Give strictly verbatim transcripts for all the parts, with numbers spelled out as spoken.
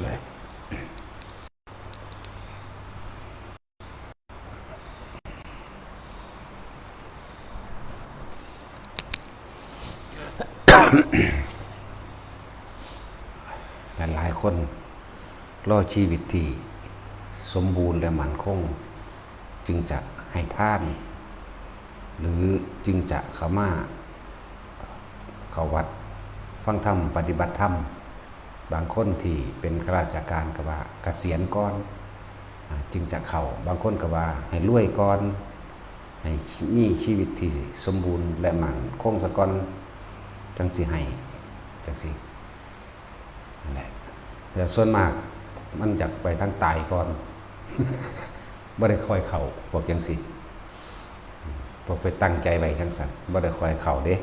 เลย หลายๆคนรอชีวิตที่สมบูรณ์และมั่นคง จึงจะให้ทาน หรือจึงจะเข้ามาเข้าวัดฟังธรรมปฏิบัติธรรม บางคนที่เป็นข้าราชการก็ว่าเกษียณก่อน อ่า จึงจะเข้า บางคนก็ว่าให้รวยก่อน ให้มีชีวิตที่สมบูรณ์และมั่นคงซะก่อน จั่งสิให้ จั่งสิ นั่นแหละ แต่ส่วนมากมันอยากไปทางตายก่อน บ่ได้ค่อยเข้า พวกจั่งซี้ พวกไปตั้งใจไว้จั่งซั้น บ่ได้ค่อยเข้าเด้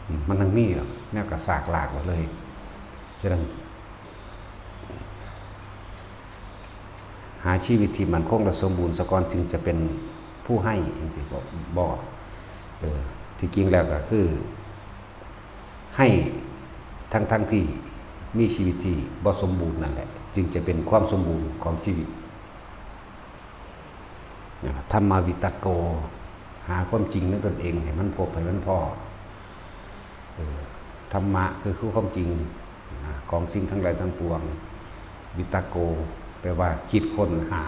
อืม มันทั้งมีหรอก แนวกระซากลากไว้เลย ฉะนั้น หาชีวิตที่มั่นคงและสมบูรณ์ซะก่อน จึงจะเป็นผู้ให้จั่งซี้ บ่ บ่ เออ ที่จริงแล้วก็คือ ให้ทั้งๆที่มีชีวิตที่บ่สมบูรณ์นั่นแหละ จึงจะเป็นความสมบูรณ์ของชีวิต ธรรมวิตโก หาความจริงในตนเองให้มันพบให้มันพ้อ เออ ธรรมะคือ คือความจริงนะ ของสิ่งทั้งหลายทั้งปวง วิตโก แปลว่าคิดค้นหา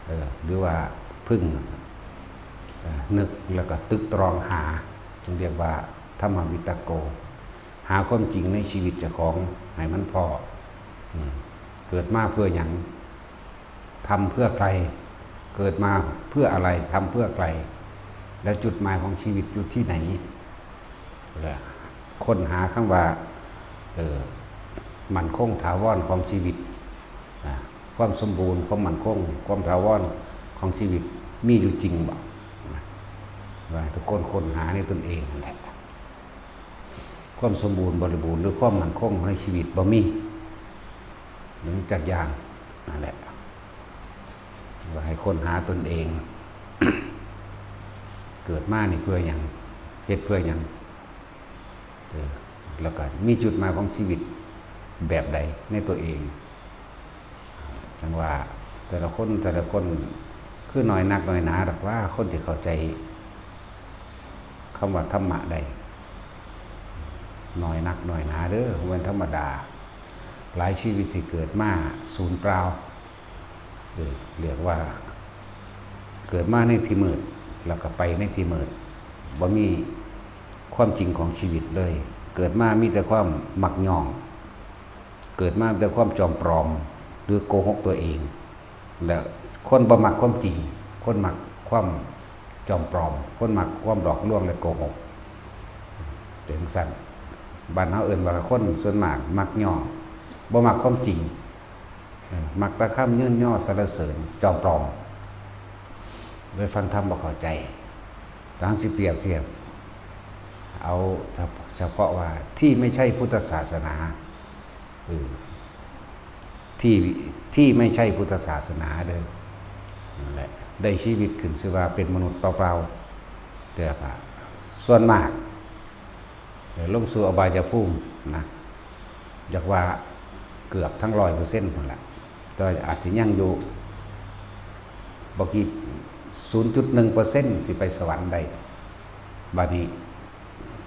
เออ หรือว่าพึ่ง เอ่อ นึกแล้วก็ตึกตรองหา จึงเรียกว่าธรรมวิตโก หาความจริงในชีวิตเจ้าของให้มันพ้อ อืม เกิดมาเพื่อหยัง ทำเพื่อใคร เกิดมาเพื่ออะไร ทำเพื่อใคร แล้วจุดหมายของชีวิตอยู่ที่ไหน และค้นหาคำว่า เอ่อ มั่นคงถาวรของชีวิต นะ ความสมบูรณ์ ความมั่นคง ความถาวรของชีวิตมีอยู่จริงบ่ นะ ว่าทุกคนค้นหาในตนเองนั่นแหละ ความสมบูรณ์บริบูรณ์หรือความมั่นคงในชีวิตบ่มี หนึ่งจักอย่าง นั่นแหละ ว่าให้ค้นหาตนเอง เกิดมานี่เพื่อหยัง เฮ็ดเพื่อหยัง เออ แล้วก็มีจุดหมายของชีวิตแบบใดในตัวเอง จั่งว่าแต่ละคน แต่ละคน คือน้อยนักน้อยหนาดอกว่าคนที่เข้าใจคำว่าธรรมะได้ น้อยนักน้อยหนาเด้อ บ่แม่นธรรมดา หลายชีวิตที่เกิดมาสูญเปล่า เออ เรียกว่า เกิดมาในที่มืด แล้วก็ไปในที่มืด บ่มีความจริงของชีวิตเลย เกิดมามีแต่ความมักย่อง เกิดมามีแต่ความจอมปลอม หรือโกหกตัวเอง และคนบ่มักความจริง คนมักความจอมปลอม คนมักความหลอกลวงและโกหก เป็นจั่งซั้น บ้านเฮาเอิ้นว่าคนส่วนมากมักย่อง บ่มักความจริง เออ มักแต่คำเยินยอสรรเสริญ จอมปลอม ไปฟังธรรมบ่เข้าใจ ตามสิเปรียบเทียบ เอาเฉพาะว่าที่ไม่ใช่พุทธศาสนา เออ ที่ ที่ไม่ใช่พุทธศาสนาเด้อ นั่นแหละ ได้ชีวิตขึ้นชื่อว่าเป็นมนุษย์เปล่าๆ แต่ก็ส่วนมาก เออ ลงสู่อบายภูมินะ อยากว่าเกือบทั้งร้อยเปอร์เซ็นต์นั่นแหละ แต่อาจจะยังอยู่บ่กี่ ศูนย์จุดหนึ่งเปอร์เซ็นต์ ที่ไปสวรรค์ได้ บัดนี้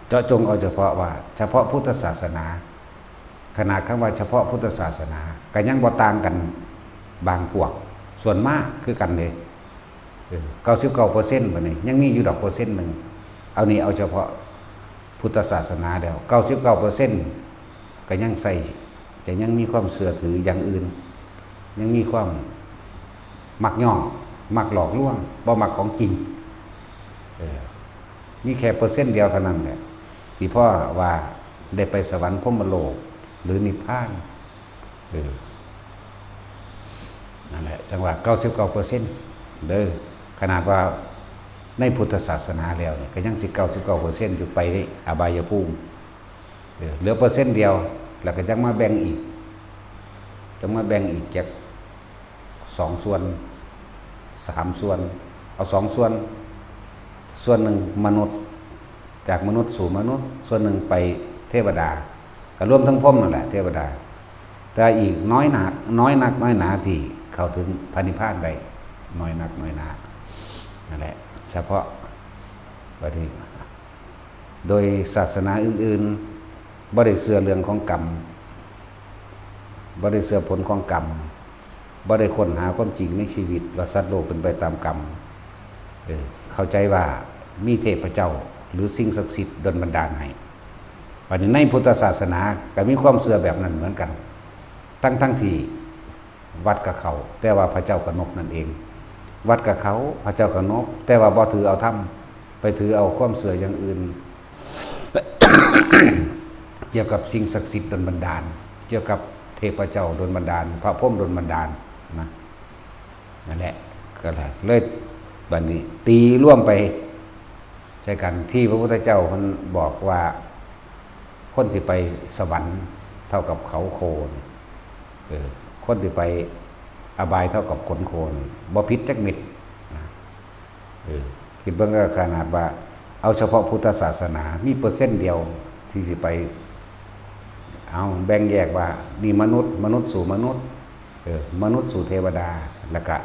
เจาะจงเอาเฉพาะว่า เฉพาะพุทธศาสนา ขนาดคำว่าเฉพาะพุทธศาสนา ก็ยังบ่ต่างกันบางพวก ส่วนมากคือกันเลย เออ เก้าสิบเก้าเปอร์เซ็นต์ บัดนี้ ยังมีอยู่ดอกเปอร์เซ็นต์หนึ่ง เอานี่เอาเฉพาะพุทธศาสนาแล้ว เก้าสิบเก้าเปอร์เซ็นต์ ก็ยังใส่ จะยังมีความเชื่อถืออย่างอื่น ยังมีความมักย่อง มักหลอกลวง บ่มักของจริง เออ มีแค่เปอร์เซ็นต์เดียวเท่านั้นแหละ ที่พ่อว่าได้ไปสวรรค์พรหมโลก หรือนิพพาน เออ นั่นแหละ จั่งว่า เก้าสิบเก้าเปอร์เซ็นต์ เด้อ ขนาดว่าในพุทธศาสนาแล้วเนี่ย ก็ยังสิ เก้าสิบเก้าเปอร์เซ็นต์ อยู่ไปในอบายภูมิ เออ เหลือเปอร์เซ็นต์เดียว แล้วก็จั่งมาแบ่งอีก จั่งมาแบ่งอีกจักสองส่วน สามส่วน เอาสองส่วน ส่วนหนึ่งมนุษย์ จากมนุษย์สู่มนุษย์ ส่วนหนึ่งไปเทวดา ก็รวมทั้งพรหมนั่นแหละ เทวดา เท แต่อีกน้อยนัก น้อยนักน้อยหนาที่เข้าถึงพระนิพพานได้ น้อยนักน้อยหนา นั่นแหละ เฉพาะบัดนี้ โดยศาสนาอื่นๆ บ่ได้เชื่อเรื่องของกรรม บ่ได้เชื่อผลของกรรม บ่ได้ค้นหาความจริงในชีวิตว่าสัตว์โลกเป็นไปตามกรรม เออ เข้าใจว่ามีเทพเจ้าหรือสิ่งศักดิ์สิทธิ์ดลบันดาลให้ บัดนี้ในพุทธศาสนาก็มีความเชื่อแบบนั้นเหมือนกัน ทั้งๆ ที่วัดก็เข้า แต่ว่าพระเจ้าก็นบนั่นเอง วัดก็เข้า พระเจ้าก็นบ แต่ว่าบ่ถือเอาธรรม ไปถือเอาความเชื่ออย่างอื่น เกี่ยวกับสิ่งศักดิ์สิทธิ์ดลบันดาล เกี่ยวกับเทพเจ้าดลบันดาล พระพรหมดลบันดาลนะ นั่นแหละ ก็เลย เลย บัดนี้ตีรวมไปใส่กัน ที่พระพุทธเจ้าเพิ่นบอกว่า คนที่ไปสวรรค์เท่ากับเขาโคนี่ เออ คนที่ไปอบายเท่ากับขนโคนี่ บ่ผิดจักเม็ดนะ เออ คิดเบิ่งก็ขนาดว่า เอาเฉพาะพุทธศาสนา มีเปอร์เซ็นต์เดียวที่สิไป เอาแบ่งแยกว่า นี่มนุษย์ มนุษย์สู่มนุษย์ เออ มนุษย์สู่เทวดา แล้วก็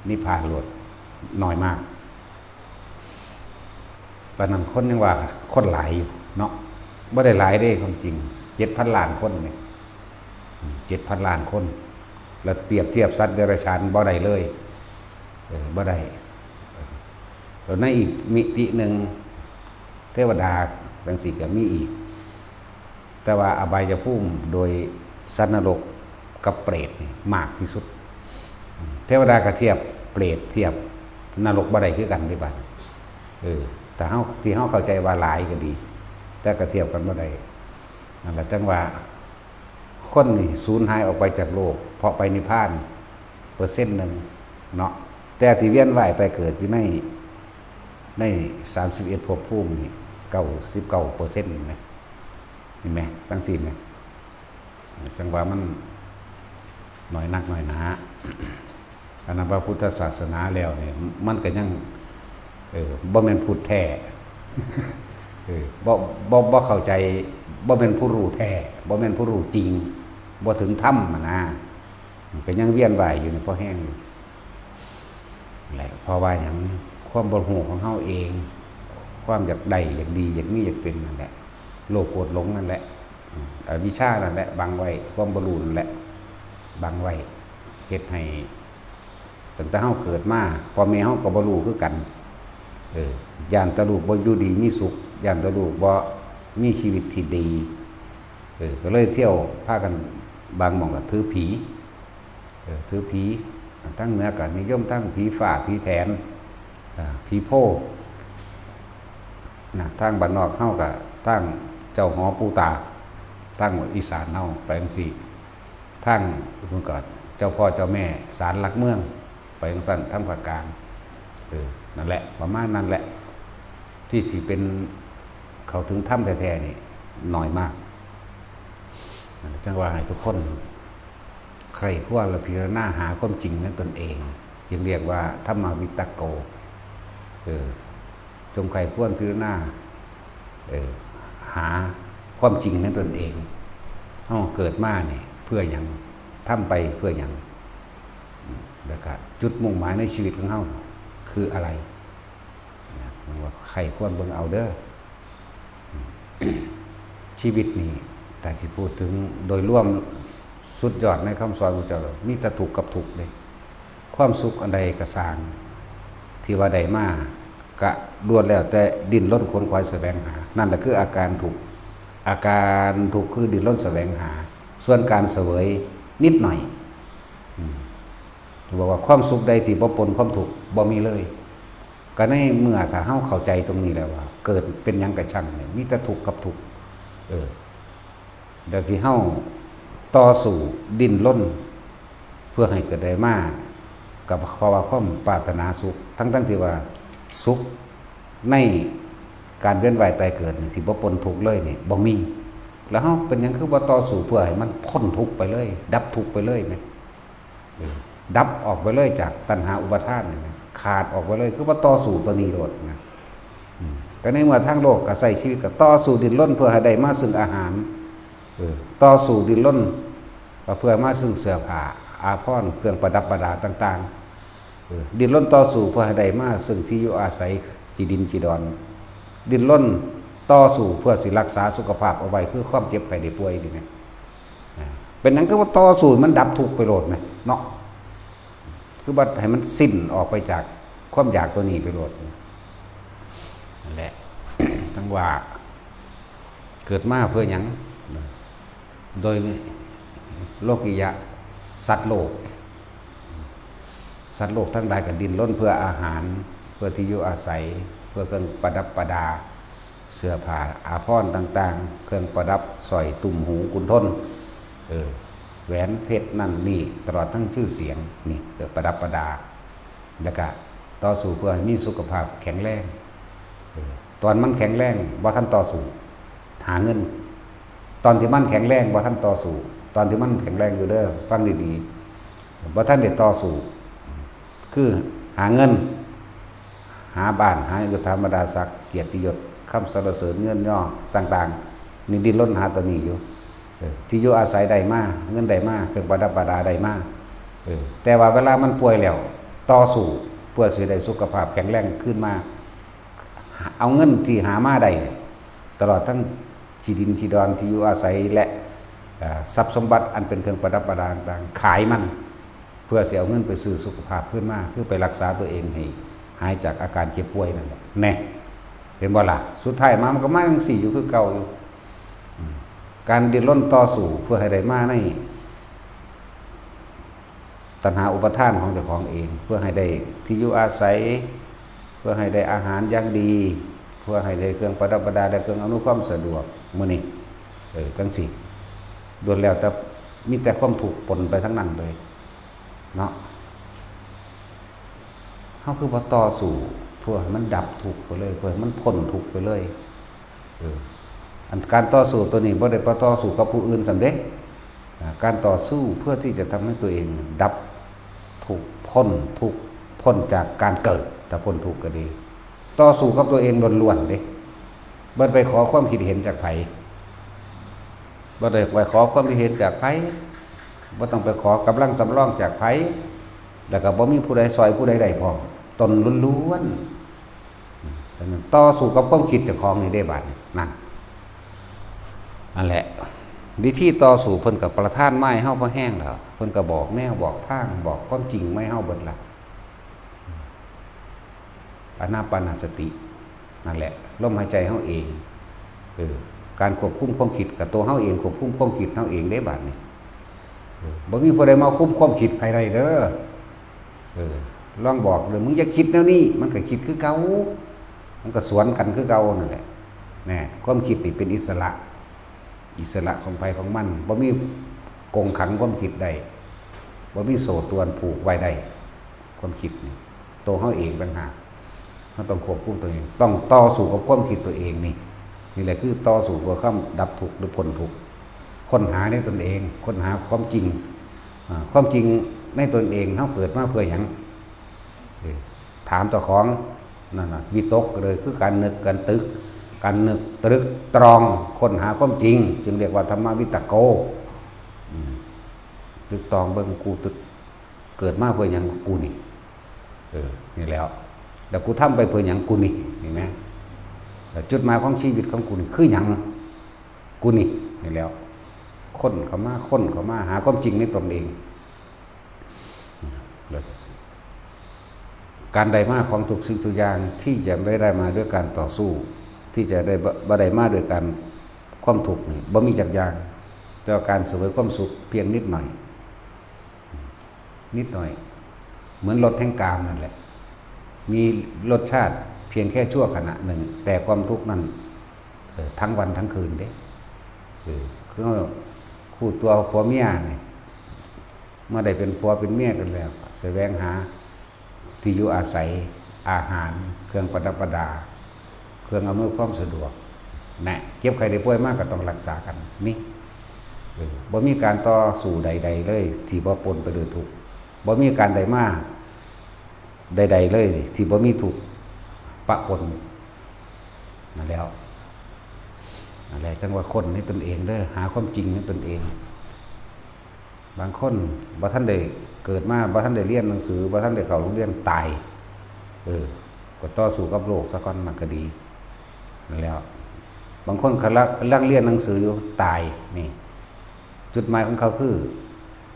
นิพพานโลด น้อยมาก ตอนนั้นคนยังว่าคนหลายอยู่เนาะ บ่ได้หลายเด้ ความจริง เจ็ดพันล้านคนเนี่ย อืม เจ็ดพันล้านคน แล้วเปรียบเทียบสัตว์เดรัจฉานบ่ได้เลย เออ บ่ได้ แล้วในอีกมิติหนึ่ง เทวดาจังซี้ก็มีอีก แต่ว่าอบายภูมิโดยสัตว์นรกกับเปรตนี่มากที่สุด เทวดาก็เทียบ เปรตเทียบนรกบ่ได้คือกันเด้บัด เออ แต่เฮา ที่เฮาเข้าใจว่าหลายก็ดี แต่ก็เทียบกันบ่ได้ นั่นล่ะจั่งว่า คนนี่สูญหายออกไปจากโลก เพราะไปนิพพาน เปอร์เซ็นต์หนึ่งเนาะ แต่ที่เวียนว่ายตายเกิดอยู่ใน ในสามสิบเอ็ดภพภูมินี่ เก้าสิบเก้าเปอร์เซ็นต์ นะ เห็นไหม จังซี้นะ จั่งว่ามันน้อยนักน้อยหนา อันนั้นพระพุทธศาสนาแล้วเนี่ย มันก็ยัง เออ บ่แม่นพุทธแท้ เออ บ่ บ่ บ่เข้าใจ บ่แม่นผู้รู้แท้ บ่แม่นผู้รู้จริง บ่ถึงธรรมหั้นนะ มันก็ยังเวียนว่ายอยู่นี่ พอแฮงอยู่ แหละ เพราะว่าหยัง ความบ่ฮู้ของเฮาเอง ความอยากได้ อยากดี อยากมี อยากเป็นนั่นแหละ โลภโกรธหลงนั่นแหละ อืม อวิชชานั่นแหละ บังไว้ ความบ่รู้นั่นแหละ บังไว้ เฮ็ดให้ ตั้งแต่เฮาเกิดมา พ่อแม่เฮาก็บ่รู้คือกัน เออ ย้านแต่ลูกบ่อยู่ดีมีสุข ย้านแต่ลูกบ่มีชีวิตที่ดี เออ ก็เลยเที่ยวพากัน บางหม่องก็ถือผี เออ ถือผี ทางเหนือก็นิยมทั้งผีฟ้า ผีแถน อ่า ผีโพธิ์ นะ ทางบ้านนอกเฮาก็ทางเจ้าหอปู่ตา ทางอีสานเฮาไปจังซี้ ทางพุ้นก็เจ้าพ่อเจ้าแม่ศาลหลักเมือง ไปจังซั่น ทางภาคกลาง เออ นั่นแหละ ประมาณนั้นแหละ ที่สิเป็นเข้าถึงธรรมแท้ๆ นี่น้อยมาก นั่นแหละ จั่งว่าให้ทุกคนใคร่ครวญและพิจารณาหาความจริงในตนเอง จึงเรียกว่าธรรมวิตโก เออ จงใคร่ครวญพิจารณา เออ หาความจริงในตนเอง เฮาเกิดมานี่เพื่อหยัง ทำไปเพื่อหยัง อืม แล้วก็จุดมุ่งหมายในชีวิตของเฮาคืออะไร นะ มันว่าใคร่ครวญเบิ่งเอาเด้อ อืม ชีวิตนี่ ถ้าสิพูดถึงโดยรวม สุดยอดในคำสอนพระเจ้า มีแต่ทุกข์กับทุกข์เด้ ความสุขอันใดก็ซ่าง ที่ว่าได้มา ก็ล้วนแล้วแต่ดิ้นรนขวนขวายแสวงหา นั่นแหละคืออาการทุกข์ อาการทุกข์คือดิ้นรนแสวงหา ส่วนการเสวยนิดหน่อย อืม บอกว่าความสุขใดที่บ่ปนความทุกข์บ่มีเลย ก็ในเมื่อถ้าเฮาเข้าใจตรงนี้แล้วว่า เกิดเป็นหยังก็ช่างเนี่ย มีแต่ทุกข์กับทุกข์ เออ แล้วที่เฮาต่อสู้ดิ้นรน เพื่อให้เกิดได้มา ก็เพราะว่าความปรารถนาสุข ทั้งๆที่ว่าสุขในการเวียนว่ายตายเกิดนี่ สิบ่ปนทุกข์เลยนี่ บ่มี แล้วเฮาเป็นหยังคือบ่ต่อสู้เพื่อให้มันพ้นทุกข์ไปเลย ดับทุกข์ไปเลยแหม เออ ดับออกไปเลยจากตัณหาอุปาทานนี่นะ ขาดออกไปเลย คือว่าต่อสู้ตัวนี้โลดนะ อืม แต่ในเมื่อทางโลกก็ใช้ชีวิตก็ต่อสู้ดิ้นรนเพื่อให้ได้มาซึ่งอาหาร เออ ต่อสู้ดิ้นรน ก็เพื่อมาซึ่งเสื้อผ้า อาภรณ์ เครื่องประดับประดาต่างๆ เออ ดิ้นรนต่อสู้เพื่อให้ได้มาซึ่งที่อยู่อาศัย ที่ดินที่ดอน ดิ้นรนต่อสู้เพื่อสิรักษาสุขภาพเอาไว้ คือความเจ็บไข้ได้ป่วยนี่แหม อ่า เป็นหยังคือว่าต่อสู้มันดับทุกข์ไปโลดแหมเนาะ คือว่าให้มันสิ้นออกไปจากความอยากตัวนี้ไปโลด นั่นแหละ ทั้งว่า เกิดมาเพื่อหยัง โดยโลกิยะ สัตว์โลก สัตว์โลกทั้งหลายก็ดิ้นรนเพื่ออาหาร เพื่อที่อยู่อาศัย เพื่อเครื่องประดับประดา เสื้อผ้าอาภรณ์ต่างๆ เครื่องประดับสร้อยตุ้มหูกุนทน เออ แหวนเพชรนั่นนี่ ตลอดทั้งชื่อเสียง นี่เครื่องประดับประดา แล้วก็ต่อสู้เพื่อให้มีสุขภาพแข็งแรง เออ ตอนมันแข็งแรงบ่ทันต่อสู้ หาเงิน ตอนที่มันแข็งแรงบ่ทันต่อสู้ ตอนที่มันแข็งแรงอยู่เด้อ ฟังดีๆ บ่ทันได้ต่อสู้ คือหาเงิน หาบ้าน หายศถาบรรดาศักดิ์ เกียรติยศ คำสรรเสริญ เงินยอต่างๆ นี่ดิ้นรนหาตัวนี้อยู่ เออ ที่อยู่อาศัยได้มา เงินได้มา เครื่องประดับประดาได้มา เออ แต่ว่าเวลามันป่วยแล้ว ต่อสู้เพื่อสิได้สุขภาพแข็งแรงคืนมา เอาเงินที่หามาได้เนี่ย ตลอดทั้งที่ดินที่ดอน ที่อยู่อาศัย และ เอ่อ ทรัพย์สมบัติอันเป็นเครื่องประดับประดาต่างๆ ขายมัน เพื่อสิเอาเงินไปซื้อสุขภาพคืนมา คือไปรักษาตัวเองให้หายจากอาการเจ็บป่วยนั่นแหละ แน่ เห็นบ่ล่ะ สุดท้ายมามันก็มาจั่งซี้อยู่คือเก่าอยู่ อืม การดิ้นรนต่อสู้เพื่อให้ได้มาใน ตัณหาอุปาทานของเจ้าของเอง เพื่อให้ได้ที่อยู่อาศัย เพื่อให้ได้อาหารอย่างดี เพื่อให้ได้เครื่องประดับประดา และเครื่องอำนวยความสะดวก มื้อนี้ เออ จั่งซี้ ล้วนแล้วแต่มีแต่ความทุกข์ปนไปทั้งนั้นเลย เนาะ เฮาคือบ่ต่อสู้เพื่อให้มันดับทุกข์ไปเลย เพื่อให้มันพ้นทุกข์ไปเลย เออ อันการต่อสู้ตัวนี้บ่ได้ไปต่อสู้กับผู้อื่นซ้ำเด้ อ่า การต่อสู้เพื่อที่จะทำให้ตัวเองดับทุกข์ พ้นทุกข์ พ้นจากการเกิด ถ้าพ้นทุกข์ก็ดี ต่อสู้กับตัวเองล้วนๆเด้ บ่ไปขอความคิดเห็นจากไผ บ่ได้ไปขอความคิดเห็นจากไผ บ่ต้องไปขอกำลังสำรองจากไผ แล้วก็บ่มีผู้ใดซ่อยผู้ใดได้พร้อม ตนล้วนๆ ฉะนั้นต่อสู้กับความคิดเจ้าของนี่เด้ บาดนี้ นั่น นั่นแหละ วิธีต่อสู้เพิ่นก็ประทานมาให้เฮาพอแฮงแล้ว เพิ่นก็บอกแนวบอกทาง บอกความจริงมาให้เฮาเบิดละ อานาปานสติ นั่นแหละ ลมหายใจเฮาเอง เออ การควบคุมความคิดกับตัวเฮาเอง ควบคุมความคิดเฮาเองเด้ บาดนี้ เออ บ่มีผู้ใดมาคุมความคิดไผได้เด้อ เออ ลองบอกเลย มึงอย่าคิดแนวนี้ มันก็คิดคือเก่า มันก็สวนกันคือเก่านั่นแหละ แน่ ความคิดนี่เป็นอิสระ อิสระของไผของมัน บ่มีกรงขังความคิดได้ บ่มีโซ่ตรวนผูกไว้ได้ ความคิดนี่ ตัวเฮาเองต่างหาก เฮาต้องควบคุมตัวเอง ต้องต่อสู้กับความคิดตัวเองนี่ นี่แหละคือต่อสู้เพื่อความดับทุกข์หรือพ้นทุกข์ ค้นหาในตนเอง ค้นหาความจริง อ่า ความจริงในตนเอง เฮาเกิดมาเพื่อหยัง เออ ถามเจ้าของ นั่นน่ะ วิตกเลย คือการนึก การตึก การนึกตรึกตรอง ค้นหาความจริง จึงเรียกว่าธรรมวิตโก อืม ตึกตรองเบิ่ง กูตึก เกิดมาเพื่อหยังกูนี่ เออ นี่แหล้ว แล้วกูทำไปเพื่อหยังกูนี่ เห็นไหม แล้วจุดหมายของชีวิตของกูนี่คือหยัง กูนี่ นี่แหล้ว ค้นเข้ามา ค้นเข้ามา หาความจริงในตนเอง การได้มาของทุกสิ่งทุกอย่างที่จะไม่ได้มาด้วยการต่อสู้ ที่จะได้บ่ บ่ได้มาด้วยการความทุกข์นี่ บ่มีจักอย่าง แต่ว่าการเสวยความสุขเพียงนิดหน่อย นิดหน่อย เหมือนรสแห่งกามนั่นแหละ มีรสชาติเพียงแค่ชั่วขณะหนึ่ง แต่ความทุกข์นั่น เออ ทั้งวันทั้งคืนเด้ เออ คือคู่ตัวผัวเมียนี่ เมื่อได้เป็นผัวเป็นเมียกันแล้ว แสวงหาที่อยู่อาศัย อาหาร เครื่องประดับประดา เครื่องอำนวยความสะดวก นะ เจ็บไข้ได้ป่วยมาก็ต้องรักษากัน นี่ เออ บ่มีการต่อสู้ใดๆเลย ที่บ่ปนไปด้วยทุกข์ บ่มีการได้มาใดๆเลย ที่บ่มีทุกข์ปะปน นั่นแหล้ว นั่นแหละ จั่งว่าค้นในตนเองเด้อ หาความจริงในตนเอง บางคนบ่ทันได้เกิดมา บ่ทันได้เรียนหนังสือ บ่ทันได้เข้าโรงเรียน ตาย เออ ก็ต่อสู้กับโลกซะก่อน มันก็ดี นั่นแหล้ว บางคนกำลัง กำลังเรียนหนังสืออยู่ ตาย นี่ จุดหมายของเขาคือ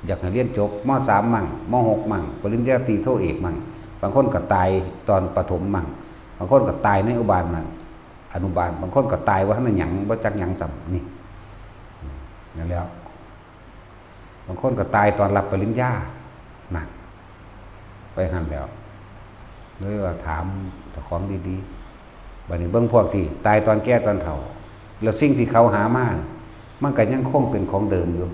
อยากให้เรียนจบ ม.สาม มั่ง ม.หก มั่ง ปริญญาตรี โท เอก มั่ง บางคนก็ตายตอนประถมมั่ง บางคนก็ตายในอนุบาลมั่ง อนุบาล บางคนก็ตายว่าทันได้หยัง บ่จักหยังซ้ำ นี่ นั่นแหล้ว บางคนก็ตายตอนรับปริญญา นั่น ไปหั่นแหล้ว เลยว่าถามเจ้าของดีๆ บัดนี้เบิ่งพวกที่ตายตอนแก่ตอนเฒ่า แล้วสิ่งที่เขาหามาน่ะ มันก็ยังคงเป็นของเดิมอยู่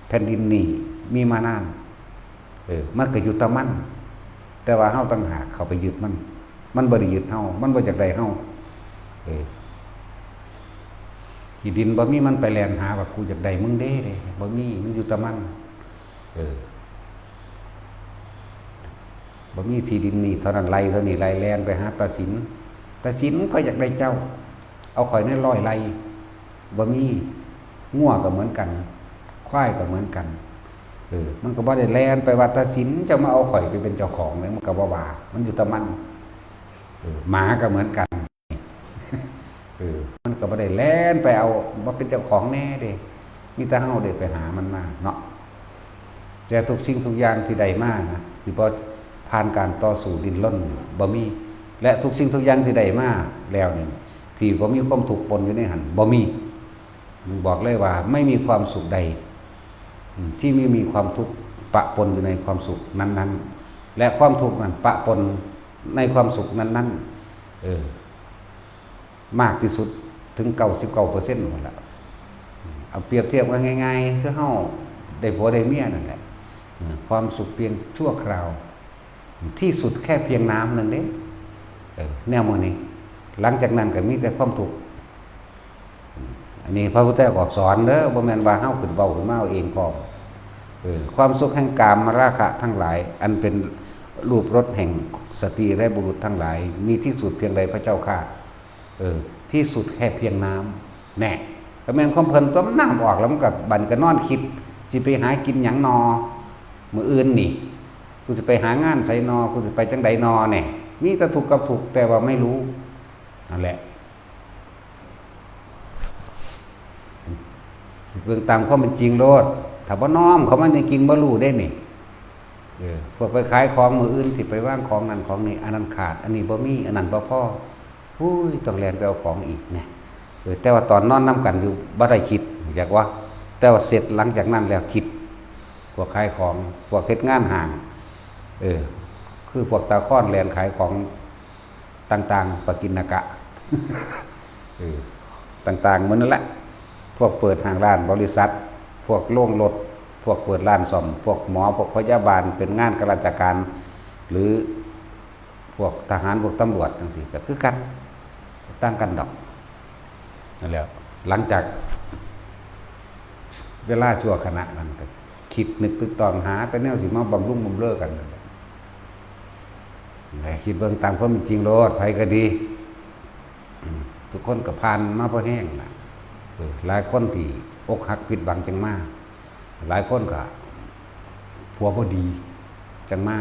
แผ่นดินนี้มีมานาน เออ มันก็อยู่แต่มัน แต่ว่าเฮาต่างหากเข้าไปยึดมัน มันบ่ได้ยึดเฮา มันบ่อยากได้เฮา เออ ที่ดินบ่มีมันไปแล่นหาว่า "กูอยากได้มึงเด้" เด้ บ่มี มันอยู่แต่มัน เออ บ่มีที่ดินนี่เท่านั้นไร่เท่านี้ไร่ แล่นไปหาตาสิน "ตาสิน ข้อยอยากได้เจ้า เอาข้อยแหน่ร้อยไร่" บ่มี งัวก็เหมือนกัน ควายก็เหมือนกัน เออ มันก็บ่ได้แล่นไปว่า "ตาสิน เจ้ามาเอาข้อยไปเป็นเจ้าของ" เลย มันก็บ่ว่า มันอยู่แต่มัน เออ หมาก็เหมือนกัน เออ มันก็บ่ได้แล่นไปเอามาเป็นเจ้าของแหน่เด้ มีแต่เฮาเด้ไปหามันมาเนาะ แต่ทุกสิ่งทุกอย่างที่ได้มานะ ที่บ่ผ่านการต่อสู้ดิ้นรน บ่มี และทุกสิ่งทุกอย่างที่ได้มาแล้วนี่ ที่บ่มีความทุกข์ปนอยู่ในหั่น บ่มี บอกเลยว่าไม่มีความสุขใด อืม ที่ไม่มีความทุกข์ปะปนอยู่ในความสุขนั้นๆ และความทุกข์นั้นปะปนในความสุขนั้นๆ เออ มากที่สุดถึง เก้าสิบเก้าเปอร์เซ็นต์ หมดละ เอาเปรียบเทียบกันง่ายๆ คือเฮาได้ผัวได้เมียนั่นแหละ เออ ความสุขเพียงชั่วคราว ที่สุดแค่เพียงน้ำหนึ่งเด้ เออ แนวมื้อนี้ หลังจากนั้นก็มีแต่ความทุกข์ อันนี้พระพุทธเจ้าก็สอนเด้อ บ่แม่นว่าเฮาขึ้นเว้าขึ้นมาเอาเองพร้อม เออ ความสุขแห่งกามราคะทั้งหลาย อันเป็นรูปรสแห่งสตรีและบุรุษทั้งหลาย มีที่สุดเพียงใดพระเจ้าข้า เออ ที่สุดแค่เพียงน้ำ แน่ ก็แม่นความเพิ่นตัว มันน้ำออกแล้วมันก็บัดนี้ก็นอนคิด สิไปหากินหยังนอ มื้ออื่นนี่ กูสิไปหางานไสนอ กูสิไปจั่งใดนอ แน่ มีแต่ทุกข์กับทุกข์ แต่ว่าไม่รู้ นั่นแหละ เบิ่งตามความเป็นจริงโลด ถ้าบ่น้อมเข้ามาจริงๆ บ่รู้เด้นี่ เออ พวกไปขายของมื้ออื่น สิไปวางของนั่นของนี่ อันนั้นขาด อันนี้บ่มี อันนั้นบ่พอ อุ้ย ต้องแล่นไปเอาของอีกเนี่ย เออ แต่ว่าตอนนอนนำกันอยู่ บ่ได้คิด อยากว่า แต่ว่าเสร็จหลังจากนั้นแล้วคิด พวกขายของ พวกเฮ็ดงานห้าง เออ คือพวกตาค้อนแล่นขายของ ต่างๆ ปกิณกะ เออ ต่างๆ หมดนั่นแหละ พวกเปิดห้างร้านบริษัท พวกโรงรถ พวกเปิดร้านซ่อม พวกหมอ พวกพยาบาล เป็นงานข้าราชการ หรือพวกทหาร พวกตำรวจจั่งซี้ ก็คือกัน ต่างกันดอก นั่นแหละ หลังจากเวลาชั่วขณะนั้นก็คิดนึกตึกตองหาแต่แนวสิมาบำรุงบำเรอกันนั่นแหละ ให้คิดเบิ่งตามความเป็นจริงโลด ไผก็ดี อืม ทุกคนก็ผ่านมาพอแฮงล่ะ เออ หลายคนที่อกหักผิดหวังจั่งมา หลายคนก็ผัวบ่ดีจั่งมา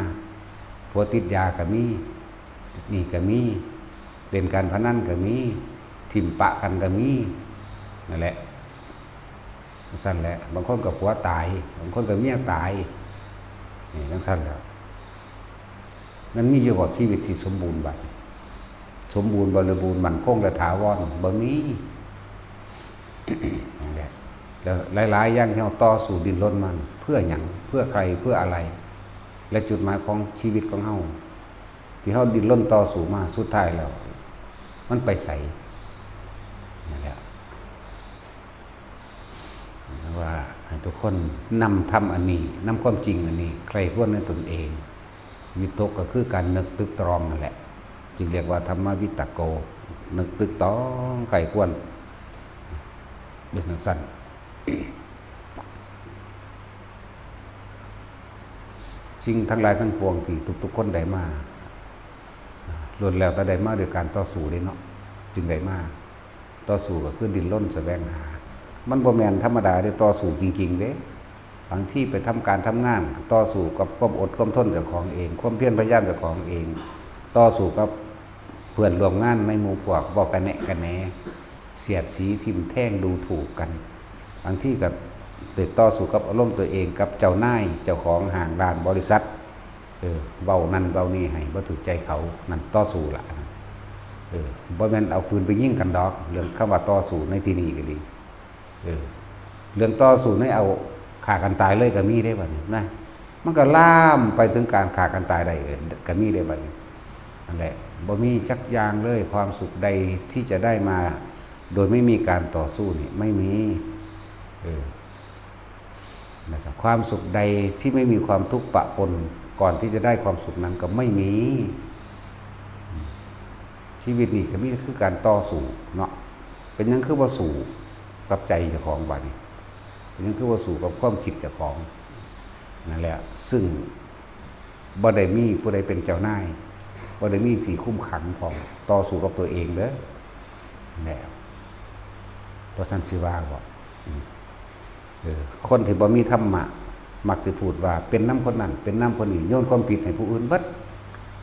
ผัวติดยาก็มี ติดหนี้ก็มี เล่นการพนันก็มี ถิ่มปะกันก็มี นั่นแหละ จั่งซั้นแหละ บางคนก็ผัวตาย บางคนก็เมียตาย นี่จั่งซั้นแหละ มันมีอยู่บ่ชีวิตที่สมบูรณ์บัดนี้ สมบูรณ์บริบูรณ์มั่นคงและถาวร บ่มี นั่นแหละ แล้วหลายๆ อย่างที่เฮาต่อสู้ดิ้นรนมา เพื่อหยัง เพื่อใคร เพื่ออะไร และจุดหมายของชีวิตของเฮา ที่เฮาดิ้นรนต่อสู้มา สุดท้ายแล้ว มันไปไส นั่นแหละ ว่าให้ทุกคนนำธรรมอันนี้ นำความจริงอันนี้ ใคร่ครวญในตนเอง วิตกก็คือการนึกตึกตรองนั่นแหละ จึงเรียกว่าธรรมวิตโก นึกตึกตรองใคร่ครวญ เป็นจั่งซั้น สิ่งทั้งหลายทั้งปวงที่ทุกๆ คนได้มา ล้วนแล้วแต่ได้มาด้วยการต่อสู้เด้เนาะ จึงได้มา ต่อสู้ก็คือดิ้นรนแสวงหา มันบ่แม่นธรรมดาเด้ ต่อสู้จริงๆ เด้ บางทีไปทำการทำงาน ต่อสู้กับความอดความทนเจ้าของเอง ความเพียรพยายามเจ้าของเอง ต่อสู้กับเพื่อนร่วมงานในหมู่พวก เว้ากะแนะกะแหน เสียดสีทิ่มแทงดูถูกกัน บางทีก็ไปต่อสู้กับอารมณ์ตัวเอง กับเจ้านายเจ้าของห้างร้านบริษัท เออ เว้านั่นเว้านี่ให้บ่ถูกใจเขา นั่นต่อสู้ละ เออ บ่แม่นเอาปืนไปยิงกันดอก เรื่องคำว่าต่อสู้ในที่นี้ก็ดี เออ เรื่องต่อสู้ในเอาฆ่ากันตายเลยก็มีเด้บัดนี้นะ มันก็ลามไปถึงการฆ่ากันตายได้ก็มีเด้บัดนี้ นั่นแหละ บ่มีจักอย่างเลย ความสุขใดที่จะได้มาโดยไม่มีการต่อสู้นี่ไม่มี เออ นะครับ ความสุขใดที่ไม่มีความทุกข์ปะปน ก่อนที่จะได้ความสุขนั้นก็ไม่มี ชีวิตนี่ก็มีคือการต่อสู้เนาะ เป็นหยังคือบ่สู้กับใจเจ้าของบัดนี้ เป็นหยังคือบ่สู้กับความคิดเจ้าของ นั่นแหละ ซึ่งบ่ได้มีผู้ใดเป็นเจ้านาย บ่ได้มีที่คุมขังพร้อม ต่อสู้กับตัวเองเด้อ แหม บ่ซั้นสิว่าบ่ อืม เออ คนที่บ่มีธรรมะ มักสิพูดว่าเป็นนำคนนั้น เป็นนำคนนี้ โยนความผิดให้ผู้อื่นเบิด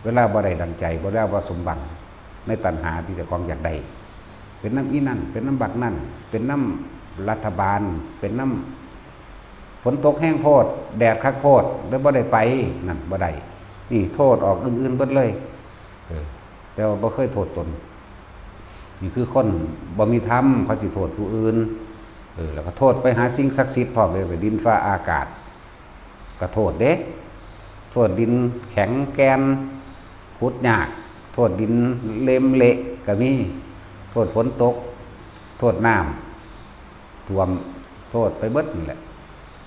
เวลาบ่ได้ดังใจ เวลาบ่สมหวังในตัณหาที่เจ้าของอยากได้ เป็นนำอีนั่น เป็นนำบักนั่น เป็นนำรัฐบาล เป็นนำฝนตกแฮงโพด แดดคักโพด เลยบ่ได้ไป นั่นบ่ได้ นี่โทษออกอื่นๆเบิดเลย เออ แต่ว่าบ่เคยโทษตน นี่คือคนบ่มีธรรม เขาสิโทษผู้อื่น เออ แล้วก็โทษไปหาสิ่งศักดิ์สิทธิ์พร้อมเลย ไปดินฟ้าอากาศ ก็โทษเด้ โทษดินแข็งแกน ขุดยาก โทษดินเล็มเละก็มี โทษฝนตก โทษน้ำท่วม โทษไปเบิดนั่นแหละ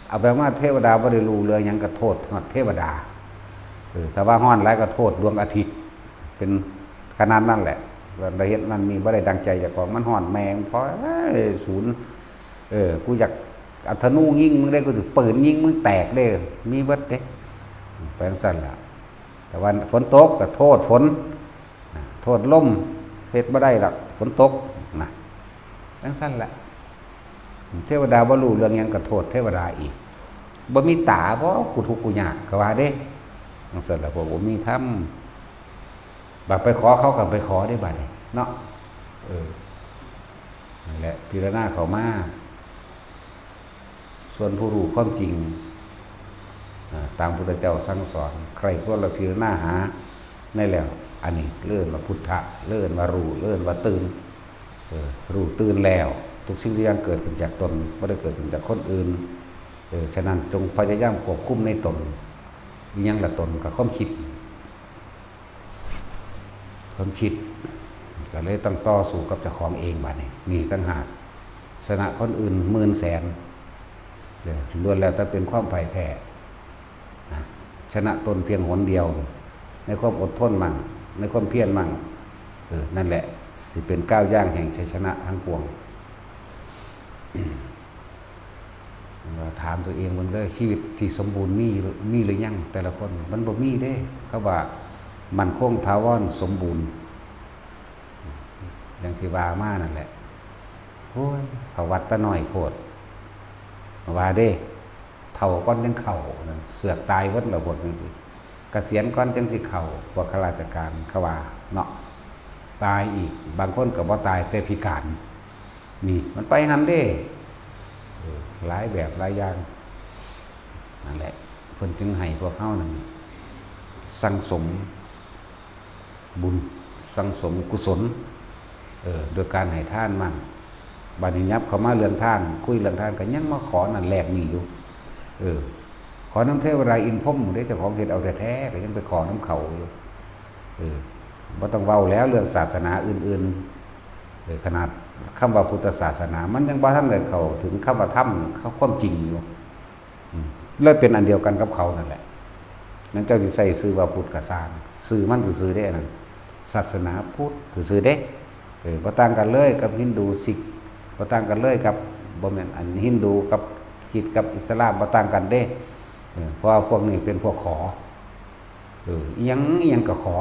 เอาแบบว่าเทวดาบ่ได้รู้เรื่องหยังก็โทษฮอดเทวดา เออ ถ้าว่าฮ้อนหลายก็โทษดวงอาทิตย์ เป็นขนาดนั้นแหละ ว่าได้เฮ็ดนั่นนี่บ่ได้ดังใจเจ้าของ มันฮ้อนแม่งพอ เอ้ย ศูนย์ เออ กูอยากเอาธนูยิงมึงได้ กูสิปืนยิงมึงแตกเด้ มีเบิดเด้ ไปจั่งซั้นล่ะ แต่ว่าฝนตกก็โทษฝน โทษลม เฮ็ดบ่ได้หรอก ฝนตก นะ จั่งซั้นแหละ เทวดาบ่รู้เรื่องหยังก็โทษเทวดาอีก บ่มีตาบ่ กูทุกข์กูยาก ก็ว่าเด้ จั่งซั้นล่ะ พวกบ่มีธรรม บัดไปขอเขาก็ไปขอได้บัดนี้เนาะ เออ นั่นแหละ พิจารณาเข้ามา ส่วนผู้รู้ความจริง อ่า ตามพุทธเจ้าสั่งสอน ใคร่ครวญและพิจารณาหาในแล้ว อันนี้เรียกว่าพุทธะ เรียกว่ารู้ เรียกว่าตื่น เออ รู้ตื่นแล้ว ทุกสิ่งทุกอย่างเกิดขึ้นจากตน บ่ได้เกิดขึ้นจากคนอื่น เออ ฉะนั้นจงพยายามควบคุมในตน อิหยังละตน ก็ความคิด ความคิด ก็เลยต้องต่อสู้กับเจ้าของเองบัดนี้ นี่ต่างหาก ชนะคนอื่นหมื่นแสน เออ ล้วนแล้วแต่เป็นความพ่ายแพ้ นะ ชนะตนเพียงหนเดียว ในความอดทนมั่ง ในความเพียรมั่ง เออ นั่นแหละ สิเป็นก้าวย่างแห่งชัยชนะทั้งปวง ถามตัวเองเบิ่งเด้อ ชีวิตที่สมบูรณ์มี มีหรือยังแต่ละคน มันบ่มีเด้ เขาว่ามั่นคงถาวรสมบูรณ์ อย่างที่ว่ามานั่นแหละ โอ้ย เข้าวัดแต่น้อยโพด ว่าเด้ เฒ่าก่อนจั่งเข้า เสือกตายเบิดแล้วพวกจั่งซี้ เกษียณก่อนจั่งสิเข้า พวกข้าราชการเขาว่าเนาะ ตายอีก บางคนก็บ่ตายแต่พิการ นี่มันไปหั่นเด้ เออ หลายแบบหลายอย่าง นั่นแหละ เพิ่นจึงให้พวกเฮานั่นสั่งสมบุญ สั่งสมกุศล เออ โดยการให้ทานมั่ง บัดนี้ยับเข้ามาเรื่องทาน คุยเรื่องทานก็ยังมาขอนั่นแลกนี่อยู่ เออ ขอนำเทวดาอินทร์พรหมเด้ เจ้าของเฮ็ดเอาแท้ๆ ก็ยังไปขอนำเขาอยู่ เออ บ่ต้องเว้าแล้วเรื่องศาสนาอื่นๆ เออ ขนาดคำว่าพุทธศาสนา มันยังบ่ทันได้เข้าถึงคำว่าธรรม ความจริงอยู่ อืม เลยเป็นอันเดียวกันกับเขานั่นแหละ นั่นเจ้าสิใส่ชื่อว่าพุทธก็ซ่าง ชื่อมันซื่อๆเด้นั่น ศาสนาพุทธซื่อๆเด้ เออ บ่ต่างกันเลยกับฮินดู ซิก บ่ต่างกันเลยกับ บ่แม่น อันฮินดูกับคริสต์กับอิสลาม บ่ต่างกันเด้ เออ เพราะว่าพวกนี้เป็นพวกขอ เออ อิหยังอิหยังก็ขอ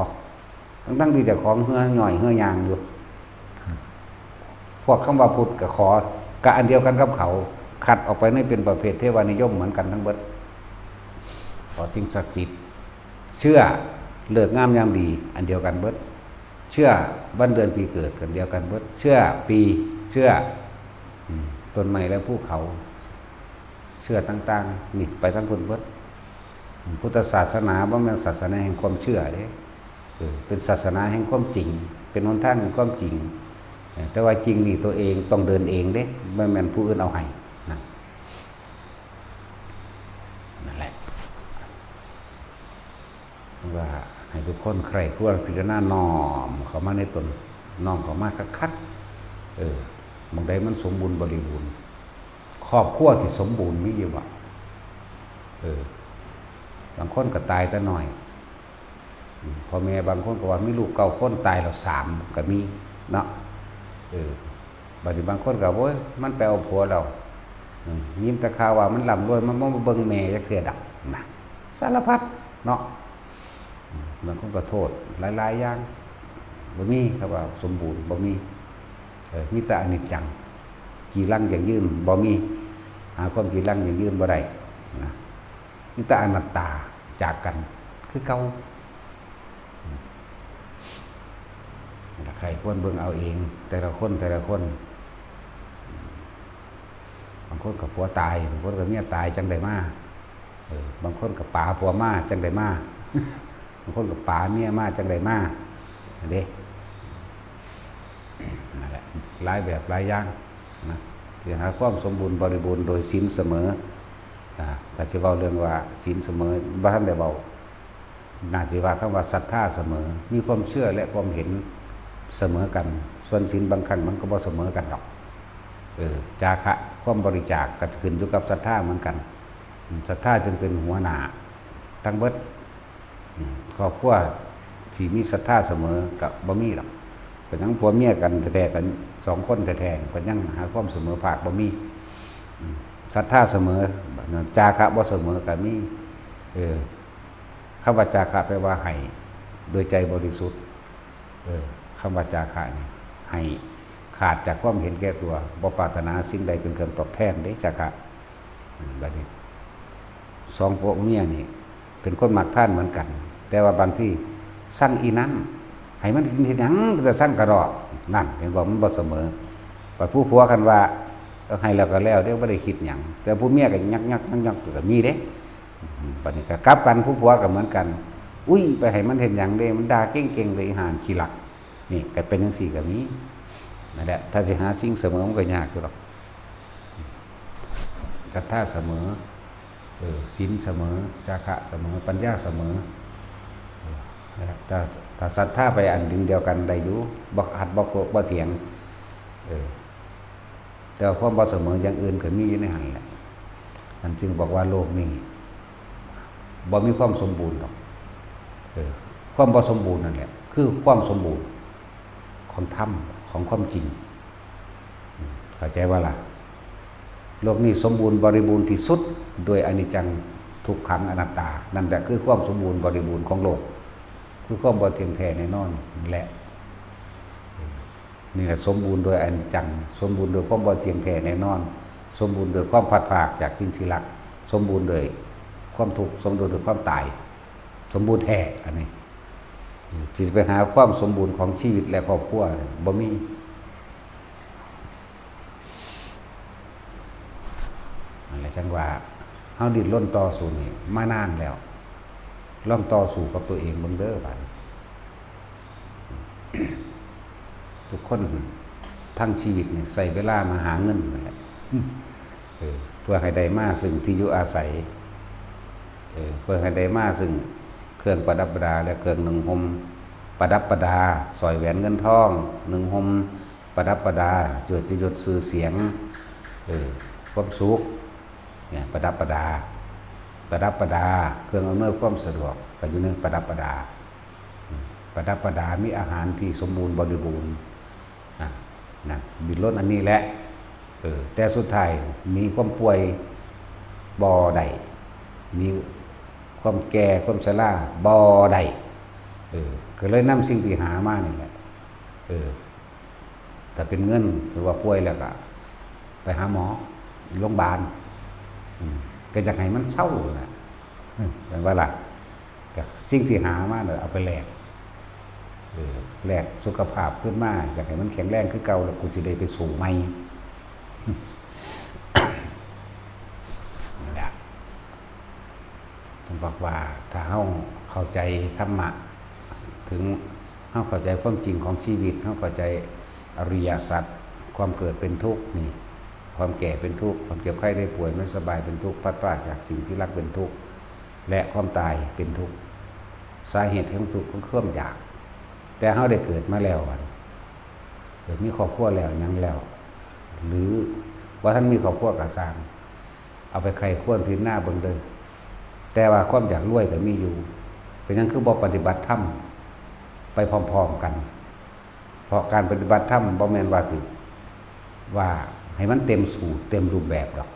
ทั้งๆที่เจ้าของเหื่อย่อยเหื่อย่างอยู่ พวกคำว่าพุทธก็ขอ ก็อันเดียวกันกับเขา คัดออกไปนี่เป็นประเภทเทวานิยมเหมือนกันทั้งเบิด เพราะสิ่งศักดิ์สิทธิ์ เชื่อฤกษ์งามยามดีอันเดียวกันเบิด เชื่อวันเดือนปีเกิดอันเดียวกันเบิด เชื่อปี เชื่อ อืม ต้นไม้และภูเขา เชื่อต่างๆ นี่ไปทั้งพุ้นเบิด อืม พุทธศาสนาบ่แม่นศาสนาแห่งความเชื่อเด้ เออ เป็นศาสนาแห่งความจริง เป็นหนทางแห่งความจริง เออ แต่ว่าจริงนี่ตัวเองต้องเดินเองเด้ บ่แม่นผู้อื่นเอาให้นะ นั่นแหละ ว่าให้ทุกคนใคร่ครวญพิจารณาน้อมเข้ามาในตน น้อมเข้ามาคักๆ เออ หม่องใดมันสมบูรณ์บริบูรณ์ ครอบครัวที่สมบูรณ์มีอยู่บ่ เออ บางคนก็ตายแต่น้อย อืม พ่อแม่บางคนก็ว่ามีลูกเก้าคน ตายแล้วสามก็มีเนาะ เออ บัดนี้บางคนก็ โอ้ย มันไปเอาผัวแล้ว อืม ยินแต่ข่าวว่ามันร่ำรวย มันบ่มาเบิ่งแม่จักเทื่อดอกนะ สารพัดเนาะ อืม บางคนก็โทษหลายๆ อย่าง บ่มีคำว่าสมบูรณ์ บ่มี เออ มีแต่อนิจจัง จีรังยั่งยืน บ่มี หาความจีรังยั่งยืนบ่ได้นะ มีแต่อนัตตา จากกัน คือเก่า ใคร่ครวญเบิ่งเอาเอง แต่ละคน แต่ละคน บางคนก็ผัวตาย บางคนก็เมียตาย จั่งได้มา เออ บางคนก็ป๋าผัวมา จั่งได้มา บางคนก็ป๋าเมียมา จั่งได้มา อันเด้ นั่นแหละ หลายแบบหลายอย่างนะ ที่หาความสมบูรณ์บริบูรณ์โดยศีลเสมอ อ่า ถ้าสิเว้าเรื่องว่าศีลเสมอ บ่ทันได้เว้า น่าสิว่าคำว่าศรัทธาเสมอ มีความเชื่อและความเห็นเสมอกัน ส่วนศีลบางครั้งมันก็บ่เสมอกันดอก เออ จาคะ ความบริจาคก็ขึ้นอยู่กับศรัทธาเหมือนกัน อืม ศรัทธาจึงเป็นหัวหน้าทั้งเบิด อืม ครอบครัวที่มีศรัทธาเสมอก็บ่มีดอก ก็ยังผัวเมียกันแท้ๆ กันสองคนแท้ๆ ก็ยังหาความเสมอภาคบ่มี อืม ศรัทธาเสมอ จาคะบ่เสมอก็มี เออ คำว่าจาคะแปลว่าให้โดยใจบริสุทธิ์ เออ คำว่าจาคะนี่ ให้ขาดจากความเห็นแก่ตัว บ่ปรารถนาสิ่งใดเป็นเครื่องตอบแทนเด้ จาคะ อืม บัดนี้ สองผัวเมียนี่ เป็นคนมักทานเหมือนกัน แต่ว่าบางทีสั่งอีนั้น ให้มันเฮ็ดหยัง แต่สั่งกะดอก นั่น เห็นบ่ มันบ่เสมอ บัดผู้ผัวคันว่า เออ ให้แล้วก็แล้วเด้ บ่ได้คิดหยัง แต่ผู้เมียก็ยักๆๆๆ ก็มีเด้ อืม บัดนี้ก็กลับกัน ผู้ผัวก็เหมือนกัน อุ้ย ไปให้มันเฮ็ดหยังเด้ มันด่าเก่งๆ เลย อีห่าขี้ลัก นี่ก็เป็นจั่งซี้ก็มี นั่นแหละ ถ้าสิหาสิ่งเสมอมันก็ยากอยู่ดอก ศรัทธาเสมอ เออ ศีลเสมอ จาคะเสมอ ปัญญาเสมอ เออ นะครับ ถ้า ถ้าศรัทธาไปอันหนึ่งเดียวกันได้อยู่ บ่ขัด บ่โค บ่เถียง เออ แต่ว่าความบ่เสมออย่างอื่นก็มีอยู่ในหั้นแหละ มันจึงบอกว่าโลกนี้บ่มีความสมบูรณ์ดอก เออ ความบ่สมบูรณ์นั่นแหละ คือความสมบูรณ์ของธรรม ของความจริง เข้าใจบ่ล่ะ โลกนี้สมบูรณ์บริบูรณ์ที่สุดด้วยอนิจจัง ทุกขัง อนัตตา นั่นแหละคือความสมบูรณ์บริบูรณ์ของโลก คือความบ่เที่ยงแท้แน่นอนนั่นแหละ นี่แหละสมบูรณ์โดยอนิจจัง สมบูรณ์โดยความบ่เที่ยงแท้แน่นอน สมบูรณ์โดยความพลัดพรากจากสิ่งที่รัก สมบูรณ์โดยความทุกข์ สมบูรณ์โดยความตาย สมบูรณ์แท้ อันนี้ ที่จะไปหาความสมบูรณ์ของชีวิตและครอบครัวเนี่ยบ่มี นั่นแหละจั่งว่า เฮาดิ้นรนต่อสู้นี่มานานแล้ว ลองต่อสู้กับตัวเองเบิ่งเด้อบัดนี้ ทุกคนทั้งชีวิตนี่ใช้เวลามาหาเงินนั่นแหละ เออ เพื่อให้ได้มาซึ่งที่อยู่อาศัย เออ เพื่อให้ได้มาซึ่งเครื่องประดับประดาและเครื่องนุ่งห่มประดับประดา สร้อยแหวนเงินทอง นุ่งห่มประดับประดา เกียรติยศชื่อเสียง เออ ความสุข เนี่ย ประดับประดา ประดับประดา เครื่องอำนวยความสะดวกก็อยู่ในประดับประดา อืม ประดับประดา มีอาหารที่สมบูรณ์บริบูรณ์ นะ นะ ดิ้นรนอันนี้แหละ เออ แต่สุดท้ายหนีความป่วยบ่ได้ หนีความแก่ความชราบ่ได้ เออ ก็เลยนำสิ่งที่หามานี่แหละ เออ ถ้าเป็นเงิน ถือว่าป่วยแล้วก็ไปหาหมอ โรงพยาบาล อืม ก็อยากให้มันเซานะ แม่นบ่ล่ะ ก็สิ่งที่หามาน่ะเอาไปแลก เออ แลกสุขภาพคืนมา อยากให้มันแข็งแรงคือเก่า แล้วกูสิได้ไปสู้ใหม่ นั่นแหละ เพิ่นบอกว่าถ้าเฮาเข้าใจธรรมะ ถึงเฮาเข้าใจความจริงของชีวิต เฮาเข้าใจอริยสัจ ความเกิดเป็นทุกข์นี่ ความแก่เป็นทุกข์ ความเจ็บไข้ได้ป่วยไม่สบายเป็นทุกข์ พลัดพรากจากสิ่งที่รักเป็นทุกข์ และความตายเป็นทุกข์ สาเหตุแห่งทุกข์คือความอยาก แต่เฮาได้เกิดมาแล้วอะ เกิดมีครอบครัวแล้วหยังแล้ว หรือบ่ทันมีครอบครัวก็ซ่าง เอาไปใคร่ครวญพิจารณาเบิ่งเด้อ แต่ว่าความอยากรวยก็มีอยู่ เป็นหยังคือบ่ปฏิบัติธรรมไปพร้อมๆกัน เพราะการปฏิบัติธรรมบ่แม่นว่าสิ ว่าให้มันเต็มสูตรเต็มรูปแบบดอก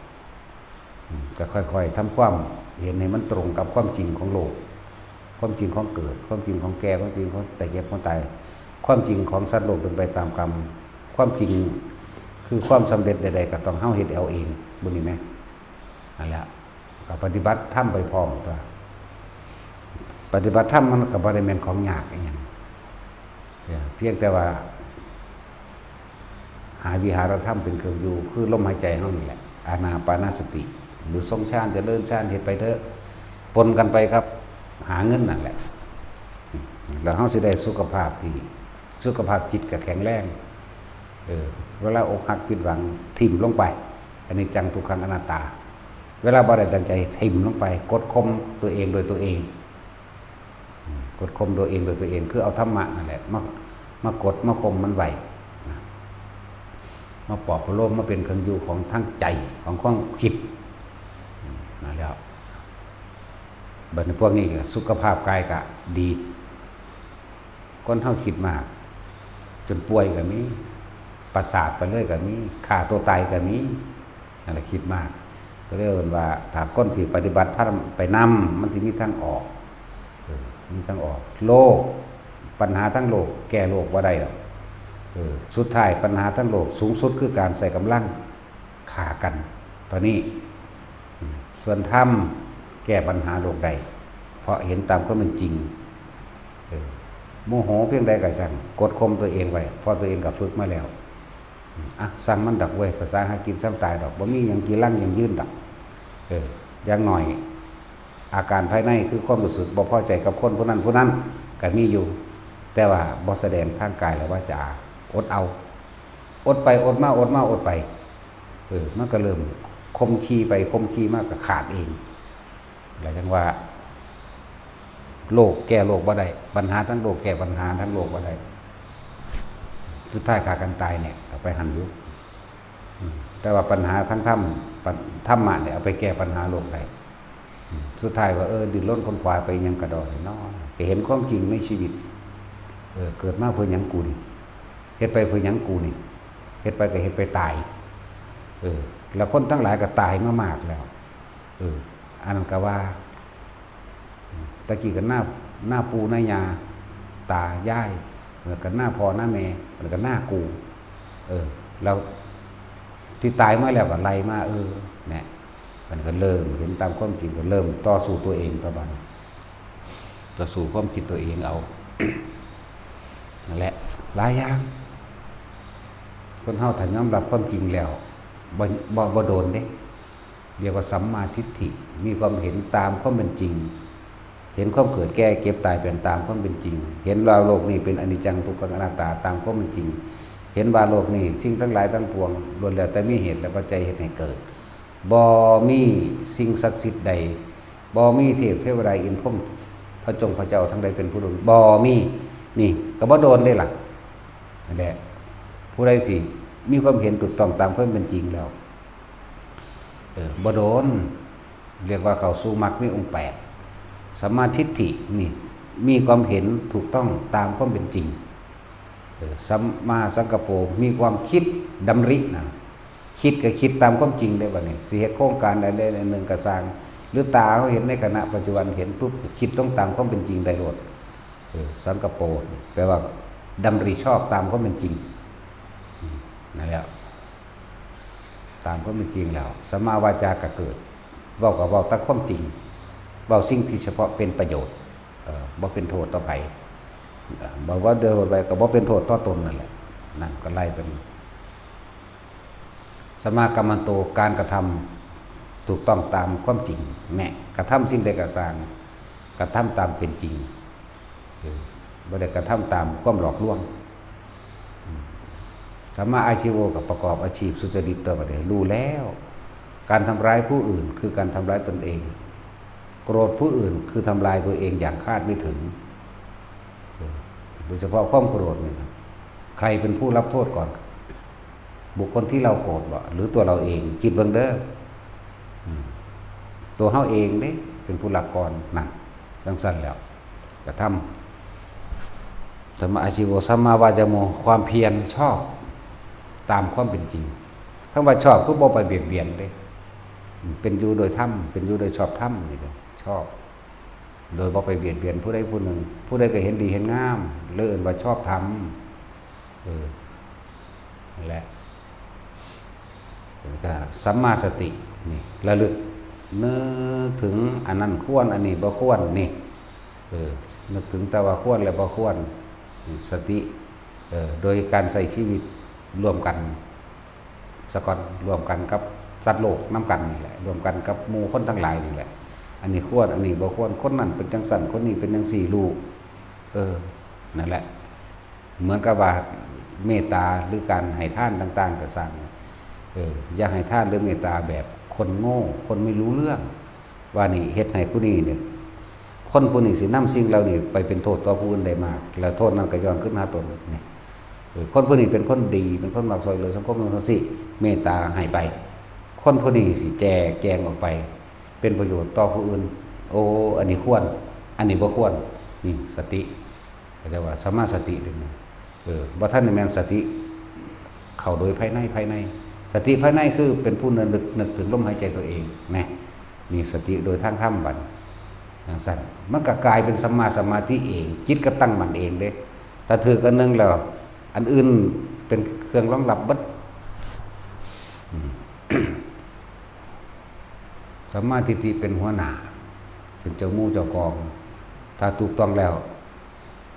อืม ก็ค่อยๆทำความเห็นให้มันตรงกับความจริงของโลก ความจริงของเกิด ความจริงของแก่ ความจริงของแต่เจ็บของตาย ความจริงของสัตว์โลกเป็นไปตามกรรม ความจริงคือความสำเร็จใดๆก็ต้องเฮาเฮ็ดเอาเอง บุญนี่ไหม นั่นแหละ ก็ปฏิบัติธรรมไปพร้อมตัว ปฏิบัติธรรมมันก็บ่ได้แม่นของยากอีหยัง เพียงแต่ว่า หาวิหารธรรมเป็นเครื่องอยู่ คือลมหายใจเฮานี่แหละ อานาปานสติ หรือทรงฌาน เจริญฌาน เฮ็ดไปเถอะ ปนกันไปครับ หาเงินนั่นแหละ แล้วเฮาสิได้สุขภาพที่ สุขภาพจิตก็แข็งแรง เออ เวลาอกหักผิดหวัง ถิ่มลงไป อนิจจังทุกขังอนัตตา เวลาบ่ได้ดังใจ ถิ่มลงไป กดข่มตัวเองโดยตัวเอง อืม กดข่มตัวเองโดยตัวเอง คือเอาธรรมะนั่นแหละ มา มากด มาข่มมันไว้นะ มาปลอบประโลม มาเป็นเครื่องอยู่ของทางใจ ของความคิด อืม นั่นแหละ บัดนี้พวกนี้ก็สุขภาพกายก็ดี คนเฮาคิดมาก จนป่วยก็มี ประสาทไปเลยก็มี ฆ่าตัวตายก็มี นั่นแหละคิดมาก ก็เลยเอิ้นว่า ถ้าคนที่ปฏิบัติธรรมไปนำ มันสิมีทางออก เออ มีทางออก โลก ปัญหาทั้งโลก แก้โลกบ่ได้ดอก เออ สุดท้ายปัญหาทั้งโลกสูงสุดคือการใช้กำลัง ฆ่ากัน ตอนนี้ อืม ส่วนธรรมแก้ปัญหาโลกได้ เพราะเห็นตามความเป็นจริง เออ โมโหเพียงใดก็ช่าง กดข่มตัวเองไว้ เพราะตัวเองก็ฝึกมาแล้ว อืม อ่ะ ซ่างมันดอกเว้ย ภาษาหากินซ้ำตายดอก บ่มีหยังจีรังยั่งยืนดอก เออ อย่างน้อย อาการภายในคือความรู้สึกบ่พอใจกับคนผู้นั้นผู้นั้นก็มีอยู่ แต่ว่าบ่แสดงทางกายและวาจา อดเอา อดไปอดมา อดมาอดไป เออ มันก็เริ่มคมขีไปคมขีมาก็ขาดเอง แล้วจั่งว่า โลกแก้โลกบ่ได้ ปัญหาทั้งโลกแก้ปัญหาทั้งโลกบ่ได้ สุดท้ายฆ่ากันตายเนี่ย ก็ไปหั้นอยู่ อืม แต่ว่าปัญหาทั้งธรรม ปัญ- ธรรมะเนี่ยเอาไปแก้ปัญหาโลกได้ อืม สุดท้ายว่า เออ ดิ้นรนขนขวายไปหยังกะดอเนาะ ก็เห็นความจริงในชีวิต เออ เกิดมาเพื่อหยังกูนี่ เฮ็ดไปเพื่อหยังกูนี่ เฮ็ดไปก็เฮ็ดไปตาย เออ แล้วคนทั้งหลายก็ตายมามากแล้ว เออ อันนั้นก็ว่า อืม ตะกี้ก็หน้า หน้าปู่หน้าย่า ตายาย แล้วก็หน้าพ่อหน้าแม่ แล้วก็หน้ากู เออ แล้วที่ตายมาแล้วก็ไล่มา เออ เนี่ย มันก็เริ่มเห็นตามความจริง ก็เริ่มต่อสู้ตัวเองต่อบัดนี้ ต่อสู้ความคิดตัวเองเอา นั่นแหละ หลายอย่าง คนเฮาถ้ายอมรับความจริงแล้ว บ่ บ่ บ่โดนเด้ เรียกว่าสัมมาทิฏฐิ มีความเห็นตามความเป็นจริง เห็นความเกิดแก่เจ็บตายเป็นตามความเป็นจริง เห็นว่าโลกนี้เป็นอนิจจังทุกขังอนัตตาตามความเป็นจริง เห็นว่าโลกนี้สิ่งทั้งหลายทั้งปวงล้วนแล้วแต่มีเหตุและปัจจัยเฮ็ดให้เกิด บ่มีสิ่งศักดิ์สิทธิ์ใด บ่มีเทพเทวดาอินทร์พรหมพระจงพระเจ้าทั้งหลายเป็นผู้รู้ บ่มี นี่ก็บ่โดนเด้ล่ะ นั่นแหละ ผู้ใดที่มีความเห็นถูกต้องตามความเป็นจริงแล้ว เออ บ่โดน เรียกว่าเข้าสู่มรรคมีองค์แปด สัมมาทิฏฐินี่ มีความเห็นถูกต้องตามความเป็นจริง เออ สัมมาสังกัปโป มีความคิดดำรินะ คิดก็คิดตามความจริงได้บัดนี้ สิเฮ็ดโครงการใดๆหนึ่งก็ซ่าง หรือตาเฮาเห็นในขณะปัจจุบันเห็นปุ๊บ คิดลงตามความเป็นจริงได้โลด เออ สังกัปโป แปลว่าดำริชอบตามความเป็นจริง อืม นั่นแหละ ตามความเป็นจริงแล้ว สัมมาวาจาก็เกิด เว้าก็เว้าแต่ความจริง เว้าสิ่งที่เฉพาะเป็นประโยชน์ เอ่อ บ่เป็นโทษต่อไผ เอ่อ บ่ว่าเดือดไปก็บ่เป็นโทษต่อตนนั่นแหละ นั่นก็ไล่เป็น สัมมากัมมันโต การกระทำถูกต้องตามความจริง แน่ กระทำสิ่งใดก็สร้าง กระทำตามเป็นจริง เออ บ่ได้กระทำตามความหลอกลวง อืม สัมมาอาชีโว ก็ประกอบอาชีพสุจริตตัวบัดนี้ รู้แล้ว การทำร้ายผู้อื่นคือการทำร้ายตนเอง โกรธผู้อื่นคือทำลายตัวเองอย่างคาดไม่ถึง เออ โดยเฉพาะความโกรธนี่นะ ใครเป็นผู้รับโทษก่อน บุคคลที่เราโกรธบ่ หรือตัวเราเอง คิดเบิ่งเด้อ อืม ตัวเฮาเองเด้ เป็นผู้รับก่อน นั่น จั่งซั้นแล้ว กระทำ สัมมาอาชีโว สัมมาวายาโม ความเพียรชอบตามความเป็นจริง คำว่าชอบคือบ่ไปเบียดเบียนเด้ อืม เป็นอยู่โดยธรรม เป็นอยู่โดยชอบธรรมนี่ก็ชอบ โดยบ่ไปเบียดเบียนผู้ใดผู้หนึ่ง ผู้ใดก็เห็นดีเห็นงาม เลยเอิ้นว่าชอบธรรม เออ นั่นแหละ แล้วก็สัมมาสติ นี่ ระลึก นึกถึงอันนั้นควร อันนี้บ่ควร นี่ เออ นึกถึงแต่ว่าควรและบ่ควร นี่ สติ เออ โดยการใช้ชีวิตร่วมกัน ซะก่อน ร่วมกันกับสัตว์โลกนำกันนี่แหละ ร่วมกันกับหมู่คนทั้งหลายนี่แหละ อันนี้ควร อันนี้บ่ควร คนนั้นเป็นจั่งซั้น คนนี้เป็นจั่งซี้ รู้ เออ นั่นแหละ เหมือนกับว่าเมตตาหรือการให้ทานต่างๆ ก็ซ่าง เออ อย่าให้ทานหรือเมตตาแบบคนโง่ คนไม่รู้เรื่อง ว่านี่เฮ็ดให้ผู้นี้เนี่ย คนผู้นี้สินำสิ่งเหล่านี้ไปเป็นโทษต่อผู้อื่นได้มาก แล้วโทษนั้นก็ย้อนคืนหาตน นี่ เออ คนผู้นี้เป็นคนดี เป็นคนมักช่วยเหลือสังคม จั่งซี้ เมตตาให้ไป คนผู้นี้สิแจกแจงออกไป เป็นประโยชน์ต่อผู้อื่น โอ้ อันนี้ควร อันนี้บ่ควร นี่สติ เขาเรียกว่าสัมมาสติเด้นี่ เออ บ่ทันได้แม่นสติเข้าโดยภายใน ภายใน สติภายในคือเป็นผู้นึก นึกถึงลมหายใจตัวเอง แน่ นี่สติโดยทางธรรมบัด จั่งซั้น มันก็กลายเป็นสัมมาสมาธิเอง จิตก็ตั้งมั่นเองเด้ ถ้าถืกอันหนึ่งแล้ว อันอื่นเป็นเครื่องรองรับเบิด อืม สัมมาทิฏฐิเป็นหัวหน้า เป็นเจ้าหมู่เจ้ากอง ถ้าถูกต้องแล้ว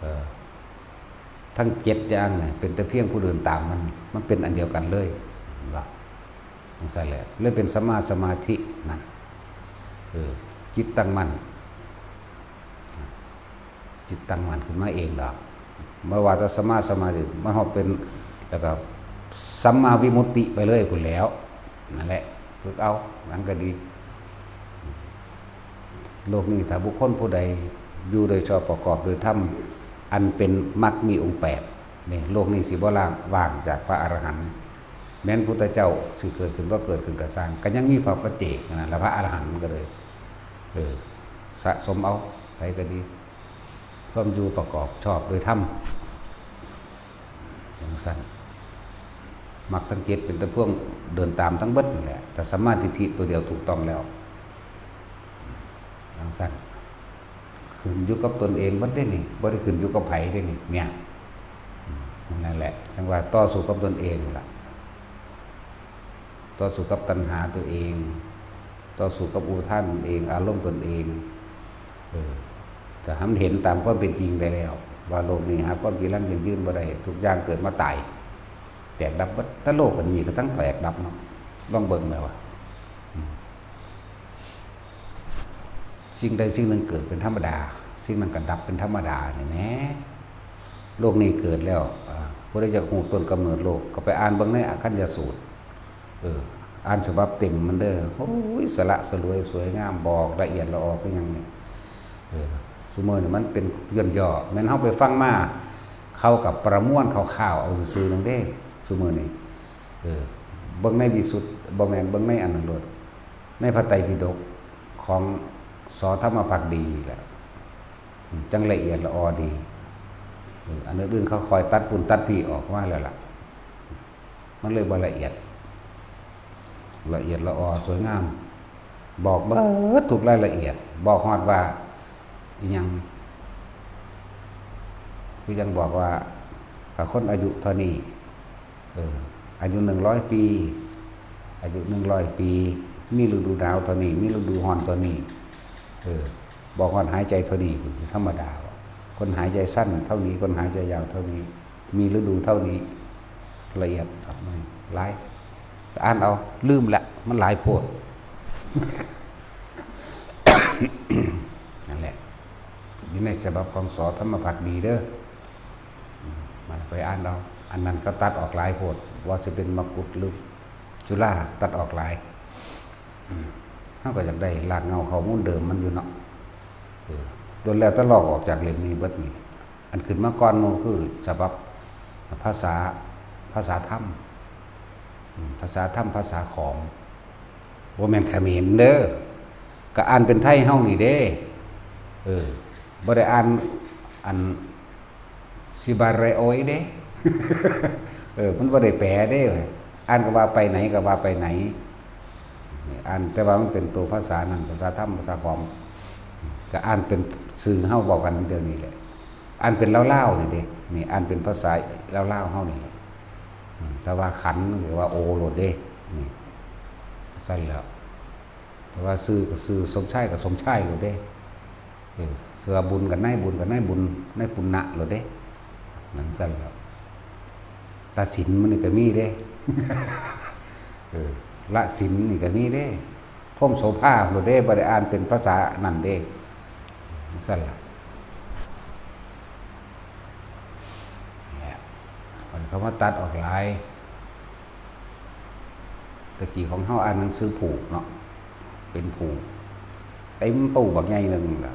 เอ่อ ทั้งเจ็ดอย่างเนี่ย เป็นแต่เพียงผู้เดินตามมัน มันเป็นอันเดียวกันเลย เห็นบ่ จั่งซั้นแหละ เลยเป็นสัมมาสมาธินั่น เออ จิตตั้งมั่น จิตตั้งมั่นขึ้นมาเองดอก บ่ว่าแต่สัมมาสมาธิ มันฮอดเป็น แล้วก็สัมมาวิมุตติไปเลยพู้นแหล้ว นั่นแหละ ฝึกเอา หยังก็ดี โลกนี้ถ้าบุคคลผู้ใดอยู่โดยชอบประกอบโดยธรรม อันเป็นมรรคมีองค์แปด นี่ โลกนี้สิบ่ล่าง ว่างจากพระอรหันต์ แม้นพุทธเจ้าสิเกิดขึ้นบ่เกิดขึ้นก็ซ่าง ก็ยังมีพระปัจเจกนั่นแหละ พระอรหันต์ก็เลย เออ สะสมเอา ไผก็ดี ความอยู่ประกอบชอบโดยธรรม จั่งซั้น มรรคทั้งเจ็ดเป็นแต่พวกเดินตามทั้งเบิดนั่นแหละ แต่สัมมาทิฏฐิตัวเดียวถูกต้องแล้ว จั่งซั้น ขึ้นอยู่กับตนเองเบิดเด้นี่ บ่ได้ขึ้นอยู่กับไผเด้นี่ เนี่ย นั่นแหละ จั่งว่าต่อสู้กับตนเองล่ะ ต่อสู้กับตัณหาตัวเอง ต่อสู้กับอุปาทานตนเอง อารมณ์ตนเอง เออ แต่ให้มันเห็นตามความเป็นจริงได้แล้ว ว่าโลกนี้หาความจีรังยั่งยืนบ่ได้ ทุกอย่างเกิดมาตาย แตกดับเบิด แต่โลกอันนี้ก็ทั้งแตกดับเนาะ ลองเบิ่งแม่ว่า อืม สิ่งใดสิ่งหนึ่งเกิดเป็นธรรมดา สิ่งนั้นก็ดับเป็นธรรมดานี่แหม โลกนี้เกิดแล้ว อ่า ผู้ใดอยากรู้ต้นกำเนิดโลก ก็ไปอ่านเบิ่งในอคัญญสูตร เออ อ่านฉบับเต็มมันเด้อ โอ้ย สละสลวยสวยงาม บอกละเอียดละออคือหยังนี่ เออ ซุมื้อนี่มันเป็นย่นย่อ แม่นเฮาไปฟังมา เขาก็ประมวลคร่าวๆเอาซื่อๆนั่นเด้ ซุมื้อนี่ เออ เบิ่งในวิสุทธิ บ่แม่น เบิ่งในอันนั้นโลด ในพระไตรปิฎกของ ส.ธรรมภักดีแหละ อืม จั่งละเอียดละออดี เออ อันอื่นๆเขาคอยตัดปุ้นตัดปี้ออกมาแล้วล่ะ มันเลยบ่ละเอียด ละเอียดละออสวยงาม บอกเบิดทุกรายละเอียด บอกฮอดว่าอิหยัง คือยังบอกว่า ถ้าคนอายุเท่านี้ เออ อายุหนึ่งร้อยปี เอ อายุหนึ่งร้อยปี มีฤดูหนาวเท่านี้ มีฤดูร้อนเท่านี้ เออ บอกฮอดหายใจเท่านี้ ธรรมดา คนหายใจสั้นเท่านี้ คนหายใจยาวเท่านี้ มีฤดูเท่านี้ ละเอียด หลาย แต่อ่านเอา ลืมละ มันหลายโพด นั่นแหละ อยู่ในฉบับของ ส.ธรรมภักดีเด้อ อืม มันไปอ่านเอา อันนั้นก็ตัดออกหลายโพด ว่าสิเป็นมกุฏหรือจุฬา ตัดออกหลาย อืม เฮาก็อยากได้รากเหง้าข้อมูลเดิมมันอยู่เนาะ เออ ล้วนแล้วแต่ลอกออกจากเล่มนี้เบิดนี่ อันขึ้นมาก่อนหมู่คือฉบับภาษา ภาษาธรรม อืม ภาษาธรรม ภาษาขอม บ่แม่นเขมรเด้อ ก็อ่านเป็นไทยเฮานี่เด้ เออ บ่ได้อ่านอัน ซิบาเรโอยเด้ เออ มันบ่ได้แปลเด้ อ่านก็ว่าไปไหนก็ว่าไปไหน นี่อ่าน แต่ว่ามันเป็นตัวภาษานั่น ภาษาธรรม ภาษาขอม ก็อ่านเป็นซื่อเฮาเว้ากันเดี๋ยวนี้แหละ อ่านเป็นลาวๆนี่เด้ นี่อ่านเป็นภาษาลาวๆเฮานี่แหละ อืม แต่ว่าขันหรือว่าโอโลดเด้ นี่ ซั่นแหล้ว แต่ว่าซื่อก็ซื่อ สมชายก็สมชายโลดเด้ เออ ซื่อว่าบุญก็นายบุญ ก็นายบุญ นายปุณณะโลดเด้ นั่นซั่นแหล้ว ตาสินมันนี่ก็มีเด้ เออ ละสินนี่ก็มีเด้ พรหมโสภาโลดเด้ บ่ได้อ่านเป็นภาษานั่นเด้ นั่นซั่นล่ะ เนี่ย มันเขามาตัดออกหลาย ตะกี้ของเฮาอ่านหนังสือผูกเนาะ เป็นผูก เต็มตู้บักใหญ่หนึ่งล่ะ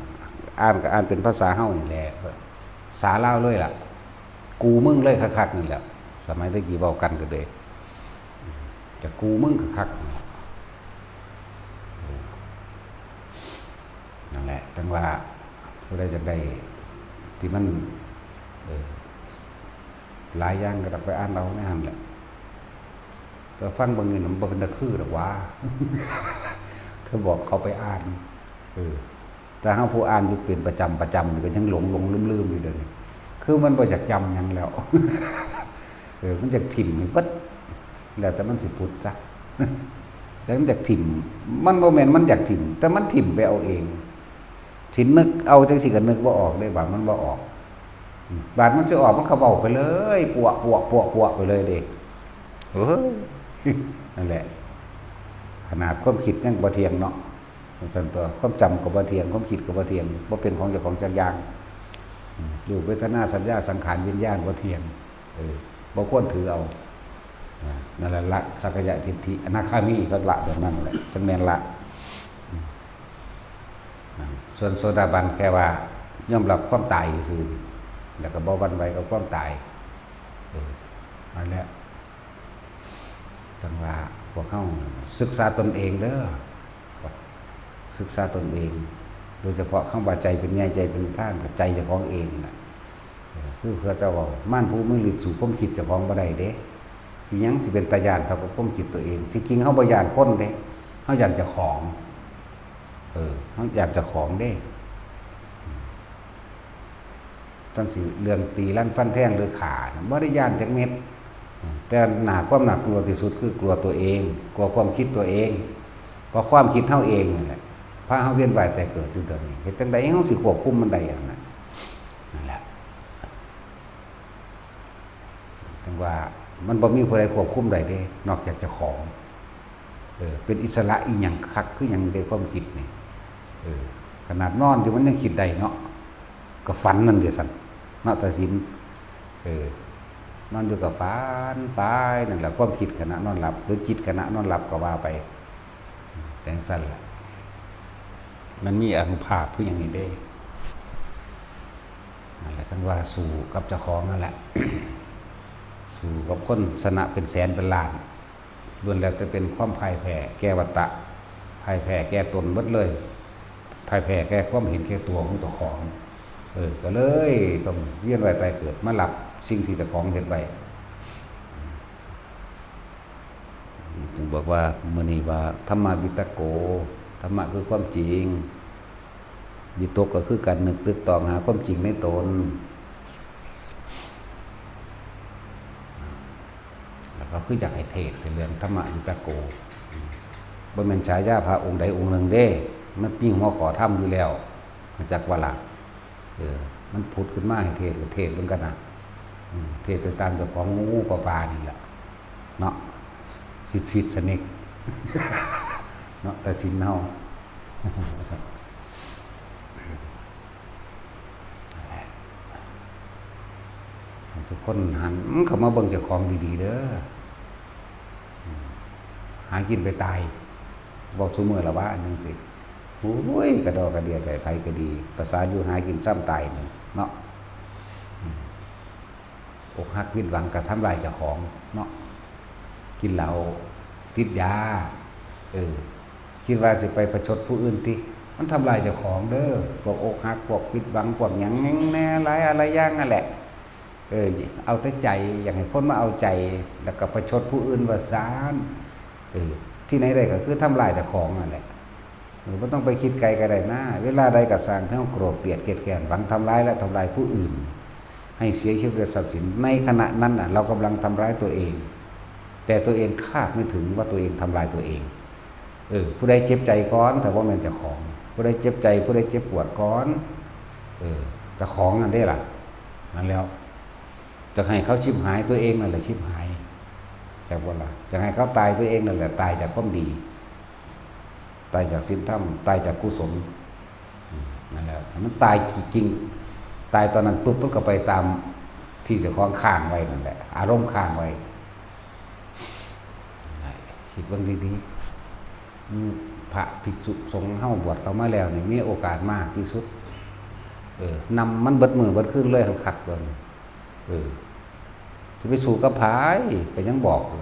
อ่านก็อ่านเป็นภาษาเฮานี่แหละ ภาษาลาวเลยล่ะ กูมึงเลยคักๆนี่แหละ สมัยตะกี้เว้ากันก็เลย จะกูมึงคักๆ นั่นแหละ จั่งว่าผู้ใดอยากได้ที่มัน เออ หลายอย่างก็ต้องไปอ่านเอาในหั่นแหละ แต่ฟังเบิ่งนี่มันบ่เป็นตาคือดอกหว่า เธอบอกเขาไปอ่าน เออ แต่เฮาผู้อ่านอยู่เป็นประจำประจำนี่ก็ยังหลงหลงลืมลืมอยู่เดี๋ยวนี้ คือมันบ่อยากจำหยังแล้ว เออ มันอยากถิ่มให้เบิด แล้วแต่มันสิผุดซะ แล้วมันอยากถิ่ม มันบ่แม่นมันอยากถิ่ม แต่มันถิ่มไปเอาเอง สินึกเอาจังซี่ก็นึกบ่ออกเด้ บาดมันบ่ออก บาดมันสิออกมันก็เว้าไปเลย ปวะ ปวะ ปวะ ปวะ ไปเลยเด้ เอ้ย นั่นแหละ ขนาดความคิดยังบ่เที่ยงเนาะ จั่งซั่นตั๊ว ความจำก็บ่เที่ยง ความคิดก็บ่เที่ยง บ่เป็นของเจ้าของจักอย่าง อืม รูป เวทนา สัญญา สังขาร วิญญาณ บ่เที่ยง เออ บ่ควรถือเอา นะ นั่นแหละ ละสักกายทิฏฐิ อนาคามีก็ละแบบนั้นแหละ จั่งแม่นละ อืม นั่น ส่วนโสดาบันแค่ว่ายอมรับความตายซื่อๆ แล้วก็บ่หวั่นไหวกับความตาย เออ นั่นแหละ จั่งว่าพวกเฮาศึกษาตนเองเด้อ ศึกษาตนเอง โดยเฉพาะคำว่าใจเป็นใหญ่ ใจเป็นประธาน ก็ใจเจ้าของเองน่ะ เออ คือพระเจ้าเว้า มารผู้มีฤทธิ์สู้ความคิดเจ้าของบ่ได้เด้ อิหยังสิเป็นตาย้านเท่ากับความคิดตัวเอง ที่จริงเฮาบ่ย้านคนเด้ เฮาย้านเจ้าของ เออ เฮาย้านเจ้าของเด้ จั่งสิเรื่องตีลันฟันแทงหรือฆ่าน่ะ บ่ได้ย้านจักเม็ด แต่หน้า ความน่ากลัวที่สุดคือกลัวตัวเอง กลัวความคิดตัวเอง เพราะความคิดเฮาเองนั่นแหละ พาเฮาเวียนว่ายตายเกิดอยู่ตอนนี้ เฮ็ดจั่งใดเฮาสิควบคุมมันได้หั่นน่ะ นั่นแหละ จั่งว่ามันบ่มีผู้ใดควบคุมได้เด้ นอกจากเจ้าของ เออ เป็นอิสระอีหยังคักคือหยังในความคิดนี่ เออ ขนาดนอนอยู่มันยังคิดได้เนาะ ก็ฝันนั่นเด้ซั่น เนาะ ตาสิน เออ นอนอยู่ก็ฝันไปนั่นแหละ ความคิดขณะนอนหลับ หรือจิตขณะนอนหลับก็ว่าไป จั่งซั่นล่ะ มันมีอานุภาพคือหยังนี่เด้ นั่นแหละ จั่งว่าสู้กับเจ้าของนั่นแหละ สู้กับคนชนะเป็นแสนเป็นล้าน ล้วนแล้วแต่เป็นความพ่ายแพ้แก่วัฏฏะ พ่ายแพ้แก่ตนเบิดเลย พ่ายแพ้แก่ความเห็นแก่ตัวของเจ้าของ เออ ก็เลยต้องเวียนว่ายตายเกิดมารับสิ่งที่เจ้าของเฮ็ดไว้ จึงบอกว่ามื้อนี้ว่า ธัมมาวิตโก ธรรมะคือความจริง วิตกก็คือการนึกตึกตองหาความจริงในตน แล้วก็คืออยากให้เทศน์เรื่องธัมมาวิตโก บ่แม่นฉายาพระองค์ใดองค์หนึ่งเด้ มันมีหัวข้อธรรมอยู่แล้ว รู้จักบ่ล่ะ เออ มันผุดขึ้นมาให้เทศน์ ก็เทศน์เบิ่งกันนะ อืม เทศน์ไปตามเจ้าของ งูๆ ปลาๆ นี่แหละ เนาะ ฟิดๆ สนิท เนาะ แต่ศีลเฮา ให้ทุกคนหันเข้ามาเบิ่งเจ้าของดีๆ เด้อ อืม หากินไปตาย บอกซุมื้อละว่าอันหนึ่งสิ โอ้ย กระดอกกระเดียดไผก็ดี ภาษาอยู่หากินซ้ำตายนี่เนาะ อืม อกหักผิดหวังก็ทำลายเจ้าของเนาะ กินเหล้า ติดยา เออ คิดว่าสิไปประชดผู้อื่นติ มันทำลายเจ้าของเด้อ พวกอกหัก พวกผิดหวัง พวกหยังแหน่หลายอะไรอย่างนั่นแหละ เออ เอาแต่ใจ อยากให้คนมาเอาใจ แล้วก็ประชดผู้อื่นว่าซาน เออ ที่ไหนได้ก็คือทำลายเจ้าของนั่นแหละ เออ บ่ต้องไปคิดไกลก็ได้นะ เวลาใดก็ซ่างที่เราโกรธเกลียดเกลียดแค้น หวังทำร้ายและทำลายผู้อื่น ให้เสียชีวิตและทรัพย์สิน ในขณะนั้นน่ะ เรากำลังทำร้ายตัวเอง แต่ตัวเองคาดไม่ถึงว่าตัวเองทำลายตัวเอง เออ ผู้ใดเจ็บใจก่อน ถ้าบ่แม่นเจ้าของ ผู้ใดเจ็บใจ ผู้ใดเจ็บปวดก่อน เออ เจ้าของนั่นเด้ล่ะ นั่นแล้ว จะให้เขาชิบหาย ตัวเองนั่นแหละชิบหาย จักบ่ล่ะ จะให้เขาตาย ตัวเองนั่นแหละตายจากความดี ตายจากศีลธรรม ตายจากกุศล อืม นั่นแหละ ถ้ามันตายจริงๆ ตายตอนนั้นปุ๊บ มันก็ไปตามที่เจ้าของค้างไว้นั่นแหละ อารมณ์ค้างไว้ คิดเบิ่งดีๆ อืม พระภิกษุสงฆ์เฮาบวชเข้ามาแล้วนี่ มีโอกาสมากที่สุด เออ นำมันเบิดมื้อเบิดคืนเลย คักๆ เบิ่ง เออ สิไปสู้กับไผ ก็ยังบอกอยู่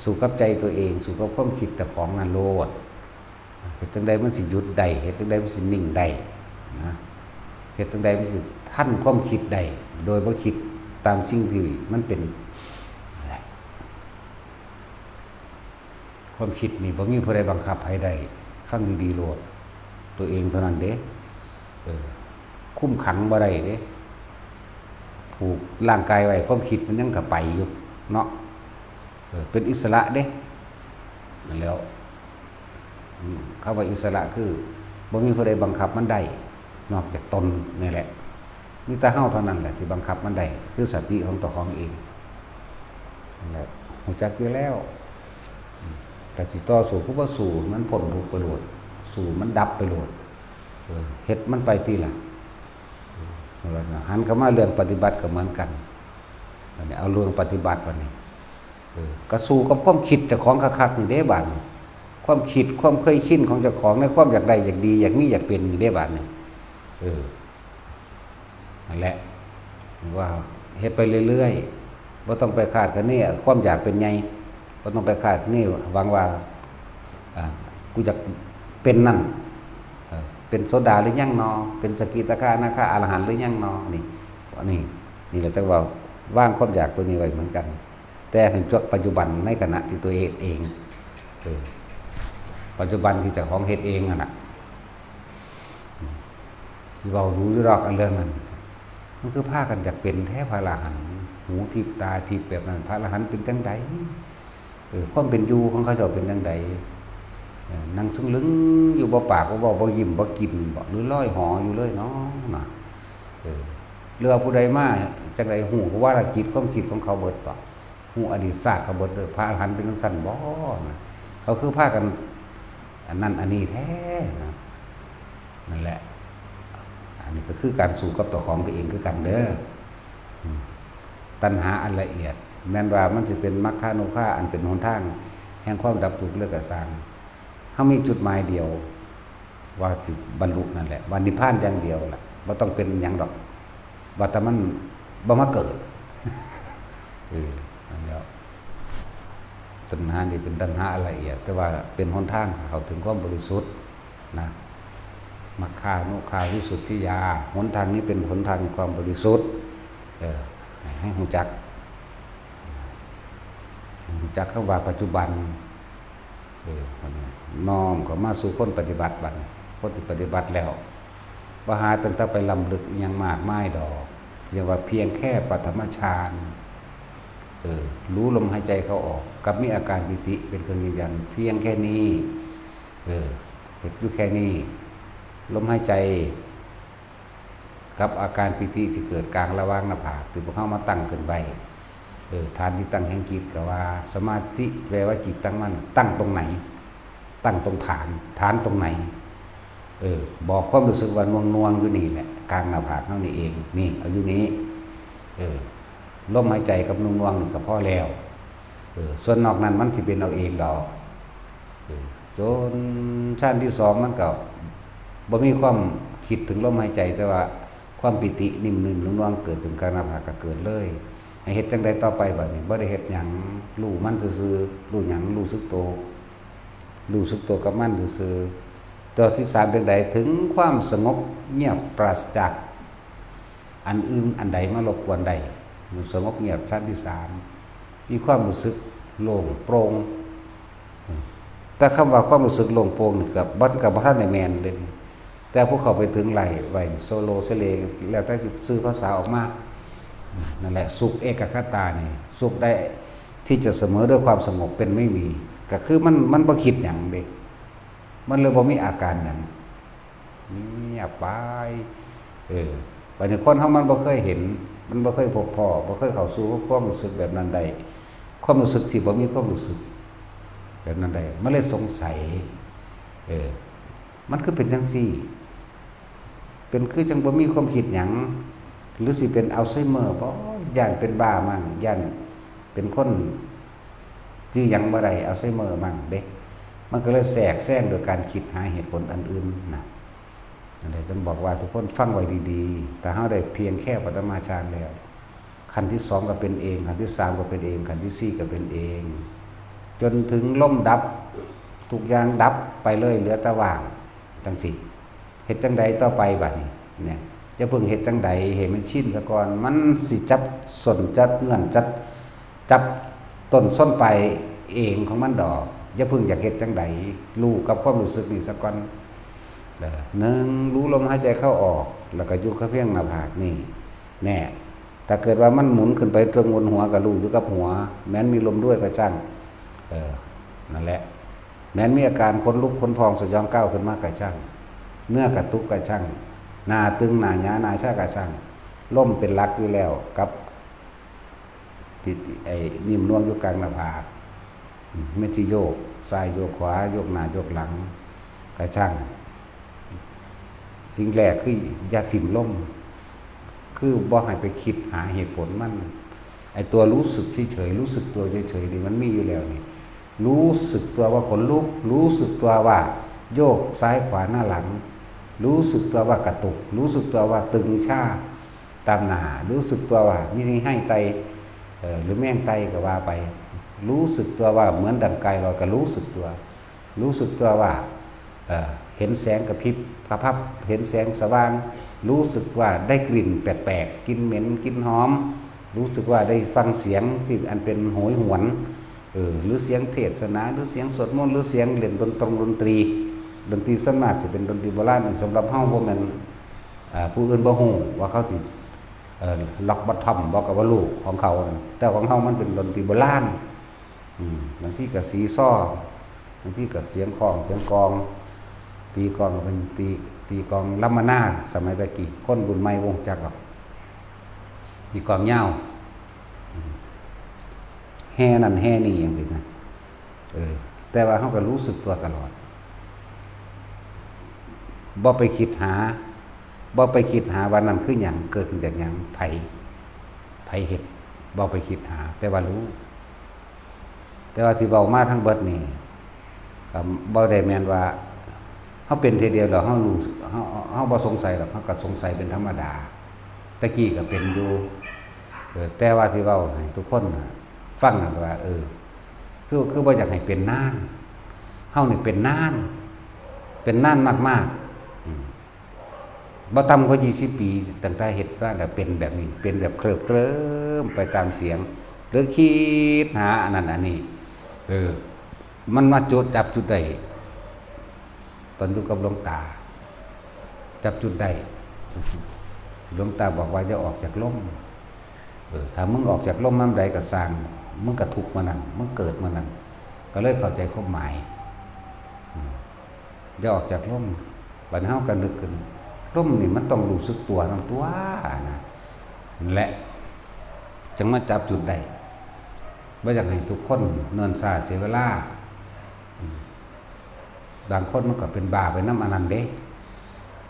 สู้กับใจตัวเอง สู้กับความคิดเจ้าของนั่นโลด เฮ็ดจั่งใดมันสิหยุดได้ เฮ็ดจั่งใดมันสินิ่งได้ นะ เฮ็ดจั่งใดมันสิทันความคิดได้ โดยบ่คิดตามสิ่งที่มันเป็น ความคิดนี่บ่มีผู้ใดบังคับให้ได้ ฟังดีๆ โลด ตัวเองเท่านั้นเด้ เออ คุมขังบ่ได้เด้ ผูกร่างกายไว้ ความคิดมันยังกะไปอยู่เนาะ เออ เป็นอิสระเด้ นั่นแหล้ว อืม คำว่าอิสระคือ บ่มีผู้ใดบังคับมันได้ นอกจากตนนี่แหละ มีแต่เฮาเท่านั้นแหละที่บังคับมันได้ คือสติของเจ้าของเอง นั่นแหละ รู้จักอยู่แล้ว อืม แต่สิต่อสู้คือบ่สู้ มันพ้นทุกข์ไปโลด สู้มันดับไปโลด เออ เฮ็ดมันไปติล่ะ เออ หันเข้ามาเรื่องปฏิบัติก็เหมือนกัน บัดนี้เอาเรื่องปฏิบัติบัดนี้ เออ ก็สู้กับความคิดเจ้าของคักๆ นี่เด้บัดนี้ ความคิด ความเคยชินของเจ้าของในความอยากได้ อยากดี อยากมี อยากเป็นนี่เด้บัดนี้ เออ นั่นแหละ ว่าเฮ็ดไปเรื่อยๆ บ่ต้องไปคาดคะเนความอยากเป็นใหญ่ บ่ต้องไปคาดคะเนหวังว่า อ่า กูอยากเป็นนั่น เออ เป็นโสดาหรือยังนอ เป็นสกิทาคานาคาอรหันต์หรือยังนอ นี่ นี่ นี่แหละจั่งว่าวางความอยากตัวนี้ไว้เหมือนกัน แต่ให้จวกปัจจุบันในขณะที่ตัวเฮ็ดเอง เออ ปัจจุบันที่เจ้าของเฮ็ดเองนั่นน่ะ ที่เว้าดูอยู่ดอกอันเรื่องนั้น มันคือพากันอยากเป็นแท้พระอรหันต์ หูทิพย์ตาทิพย์แบบนั้น พระอรหันต์เป็นจั่งใด เออ ความเป็นอยู่ของเขาเจ้าเป็นจั่งใด เออ นั่งซึ่งลึงอยู่ บ่ปากบ่เว้า บ่ยิ้มบ่กินบ่ หรือลอยหออยู่เลยเนาะ นะ เออ หรือว่าผู้ใดมาจั่งใด ฮู้วาระจิตความคิดของเขาเบิดบ่ ฮู้อดีตชาติเขาเบิดเด้อ พระอรหันต์เป็นจั่งซั้นบ่ นะ เขาคือพากัน อันนั้นอันนี้แท้นะ นั่นแหละ อันนี้ก็คือการสู้กับเจ้าของตัวเองคือกันเด้อ อืม ตัณหาอันละเอียด แม้นว่ามันสิเป็นมรรคานุภาพอันเป็นหนทางแห่งความดับทุกข์เลยก็ซ่าง เฮามีจุดหมายเดียว ว่าสิบรรลุนั่นแหละ ว่านิพพานอย่างเดียวล่ะ บ่ต้องเป็นหยังดอก ว่าแต่มันบ่มาเกิด เออ นั่นแหละ ตัณหานี่เป็นตัณหาอันละเอียด แต่ว่าเป็นหนทางเข้าถึงความบริสุทธิ์นะ มัคคานุคาวิสุทธิยา หนทางนี้เป็นหนทางแห่งความบริสุทธิ์ เออ ให้รู้จัก รู้จักคำว่าปัจจุบัน เออ บัดนี้น้อมเข้ามาสู่คนปฏิบัติบัดนี้ คนที่ปฏิบัติแล้ว บ่หาตั้งแต่ไปล้ำลึกอิหยังมากมายดอก เรียกว่าเพียงแค่ปฐมฌาน เอ เออ รู้ลมหายใจเข้าออก กับมีอาการปีติเป็นเครื่องยืนยัน เพียงแค่นี้ เออ เฮ็ดอยู่แค่นี้ ลมหายใจ กับอาการปีติที่เกิดกลางระหว่างหน้าผาก ที่พวกเฮามาตั้งขึ้นไว้ เออ ฐานที่ตั้งแห่งจิต ก็ว่าสมาธิแปลว่าจิตตั้งมั่น ตั้งตรงไหน ตั้งตรงฐาน ฐานตรงไหน เออ บอกความรู้สึกว่าหน่วงๆอยู่นี่แหละ กลางหน้าผากเฮานี่เอง นี่ เอาอยู่นี้ เออ ลมหายใจกับหน่วงๆนี่ก็พอแล้ว เออ ส่วนนอกนั้นมันสิเป็นเอาเองดอก เออ จนชั้นที่สองมันก็บ่มีความคิดถึงลมหายใจ แต่ว่าความปีตินิ่มๆหน่วงๆเกิดขึ้นกลางหน้าผากก็เกิดเลย ให้เฮ็ดจั่งใดต่อไปบัดนี้ บ่ได้เฮ็ดหยัง รู้มันซื่อๆ รู้หยัง รู้สึกโต รู้สึกโตกับมันซื่อๆ ตัวที่สามเป็นใด ถึงความสงบเงียบปราศจากอันอื่นอันใดมารบกวนได้ สงบเงียบชั้นที่สาม มีความรู้สึกโล่งโปร่ง แต่คำว่าความรู้สึกโล่งโปร่งนี่ก็ มันก็บ่ทันได้แม่นเด้ แต่ผู้เข้าไปถึงไล่ไว้โซโลเซเล แล้วแต่สิสื่อภาษาออกมา นั่นแหละ สุขเอกคตานี่ สุขได้ที่จะเสมอด้วยความสงบเป็นไม่มี ก็คือมัน มันบ่คิดหยังเด้ มันเลยบ่มีอาการหยัง เงียบไป เออ บัดนี้คนเฮามันบ่เคยเห็น มันบ่เคยพบพ้อ บ่เคยเข้าสู่ความรู้สึกแบบนั้นได้ ความรู้สึกที่บ่มีความรู้สึกแบบนั้นได้ มันเลยสงสัย เออ มันคือเป็นจั่งซี้ เป็นคือจั่งบ่มีความคิดหยัง หรือสิเป็นอัลไซเมอร์บ่ ย้านเป็นบ้ามั้ง ย้านเป็นคนจื่อหยังบ่ได้ อัลไซเมอร์มั้งเด้ มันก็เลยแทรกแซงโดยการคิดหาเหตุผลอันอื่นนะ นั่นแหละจึงบอกว่าทุกคนฟังไว้ดีๆ ถ้าเฮาได้เพียงแค่ปฐมฌานแล้ว ขั้นที่สองก็เป็นเอง ขั้นที่สามก็เป็นเอง ขั้นที่สี่ก็เป็นเอง จนถึงลมดับ ทุกอย่างดับไปเลย เหลือแต่ว่าง จั่งซี้ เฮ็ดจั่งใดต่อไปบัดนี้ เนี่ย จะเพิ่งเฮ็ดจั่งใดให้มันชินซะก่อน มันสิจับส้นจับเงื่อนจับ จับต้นส้นปลายเองของมันดอก อย่าเพิ่งอยากเฮ็ดจั่งใด รู้กับความรู้สึกนี่ซะก่อน เออ หนึ่ง รู้ลมหายใจเข้าออก แล้วก็อยู่กับเพียงหน้าผากนี่ แน่ ถ้าเกิดว่ามันหมุนขึ้นไปเทิงบนหัวก็รู้อยู่กับหัว แม้นมีลมด้วยก็ช่าง เออ นั่นแหละ แม้นมีอาการขนลุกขนพองสยองก้าวขึ้นมาก็ช่าง เนื้อกระตุกก็ช่าง หน้าตึงหน้าหยาหน้าชาก็ช่าง ลมเป็นหลักอยู่แล้วกับ ที่ ไอ้นิ่มนวลอยู่กลางหน้าผาก อืม มันสิโยกซ้ายโยกขวา โยกหน้าโยกหลัง ก็ช่าง สิ่งแรกคืออย่าถิ่มลม คือบ่ให้ไปคิดหาเหตุผลมัน ไอ้ตัวรู้สึกเฉยๆ รู้สึกตัวเฉยๆ นี่มันมีอยู่แล้วนี่ รู้สึกตัวว่าขนลุก รู้สึกตัวว่าโยกซ้ายขวาหน้าหลัง รู้สึกตัวว่ากระตุก รู้สึกตัวว่าตึงชาตามหน้า รู้สึกตัวว่ามีไห้ไต เอ่อ หรือแมงไตก็ว่าไป รู้สึกตัวว่าเหมือนดั่งกายลอยก็รู้สึกตัว รู้สึกตัวว่า เอ่อ เห็นแสงกระพริบกระพับ เห็นแสงสว่าง รู้สึกว่าได้กลิ่นแปลกๆ กลิ่นเหม็น กลิ่นหอม รู้สึกว่าได้ฟังเสียงที่อันเป็นโหยหวน เออ หรือเสียงเทศนา หรือเสียงสวดมนต์ หรือเสียงเล่นดนตรงดนตรี ดนตรีส่วนมากสิเป็นดนตรีโบราณ สำหรับเฮาบ่แม่น อ่า ผู้อื่นบ่ฮู้ว่าเขาสิ เอ่อ ล็อกบอททอมบ่ก็บ่ฮู้ของเขา แต่ของเฮามันเป็นดนตรีโบราณ อืม บางทีก็ซีซอ บางทีก็เสียงค้อง เสียงกลอง ตีกลองก็เป็นตี ตีกลองล้ำมานา สมัยตะกี้ คนรุ่นใหม่บ่ฮู้จักหรอก ตีกลองยาว อืม แห่นั่นแห่นี่จั่งซี้นะ เออ แต่ว่าเฮาก็รู้สึกตัวตลอด บ่ไปคิดหา บ่ไปคิดหาว่านั่นคือหยัง เกิดขึ้นจากหยัง ไผ ไผเฮ็ด บ่ไปคิดหา แต่ว่ารู้ แต่ว่าที่เว้ามาทั้งเบิดนี่ ก็บ่ได้แม่นว่า เฮาเป็นเทื่อเดียวแล้วเฮารู้ เฮา เฮาบ่สงสัยหรอก เฮาก็สงสัยเป็นธรรมดา แต่กี้ก็เป็นอยู่ เออ แต่ว่าที่เว้าให้ทุกคนน่ะฟังนั่นว่า เออ คือ คือบ่อยากให้เป็นนาน เฮานี่เป็นนาน เป็นนานมากๆ อืม บ่ต่ำกว่ายี่สิบปี ตั้งแต่เฮ็ดมาแล้วเป็นแบบนี้ เป็นแบบเคลิ้มๆไปตามเสียง หรือคิดหาอันนั้นอันนี้ เออ มันมาจุด จับจุดได้ ตอนอยู่กับหลวงตา จับจุดได้ หลวงตาบอกว่าอย่าออกจากลม เออ ถ้ามึงออกจากลมยามใดก็ซ่าง มึงก็ทุกข์มื้อนั้น มึงเกิดมื้อนั้น ก็เลยเข้าใจความหมาย อืม อย่าออกจากลม บัดนี้เฮาก็นึกขึ้น ลมนี่มันต้องรู้สึกตัวนำตัวนนะ นั่นแหละ จั่งมาจับจุดได้ บ่อยากให้ทุกคนเนิ่นช้าเสียเวลา อืม บางคนมันก็เป็นบ้าไปนำอันนั้นเด้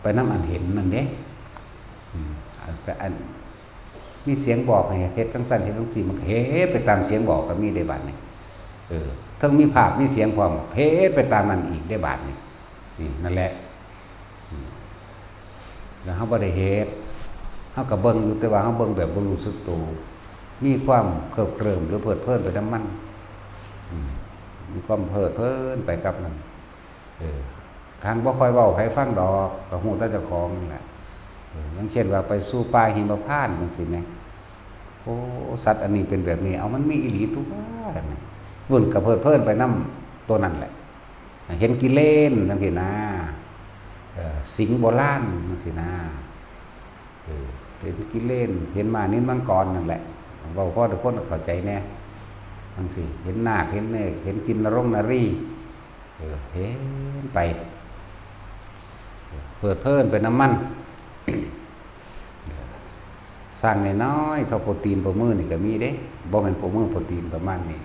ไปนำอันเห็นนั่นเด้ อืม อัน อัน มีเสียงบอกให้เฮ็ดจั่งซั้นเฮ็ดจั่งซี้ มันก็เฮ็ดไปตามเสียงบอกก็มีเด้บาดนี้ เออ เทิงมีภาพมีเสียงพร้อม เฮ็ดไปตามนั้นอีกเด้บาดนี้ นี่ นั่นแหละ อืม แล้วเฮาบ่ได้เฮ็ด เฮาก็เบิ่งอยู่ แต่ว่าเฮาเบิ่งแบบบ่รู้สึกตัว มีความเคลิบเคลิ้มหรือเพลิดเพลินไปนำมัน อืม มีความเพลิดเพลินไปกับมัน เออ คันบ่ค่อยเว้าให้ไผฟังดอก ก็ฮู้แต่เจ้าของนั่นแหละ เออ อย่างเช่นว่าไปสู่ป่าหิมพานต์จั่งซี้แหม โอ้ สัตว์อันนี้เป็นแบบนี้ เอา มันมีอีหลีตั๊ว นี่ เพิ่นก็เพลิดเพลินไปนำตัวนั้นแหละ เห็นกิเลนจั่งซี้นะ เออ สิงห์โบราณจั่งซี้นะ เออ เห็นกิเลน เห็นม้านิลมังกรนั่นแหละ เว้าพอทุกคนเข้าใจแหน่ จั่งซี้ เห็นนาค เห็นเนก เห็นกินนรงนารี เออ เห็นไป เพลิดเพลินไปนำมัน ช้างน้อยๆ เท่าโป้งตีนโป้งมือนี่ก็มีเด้ บ่แม่นโป้งมือโป้งตีนประมาณนี้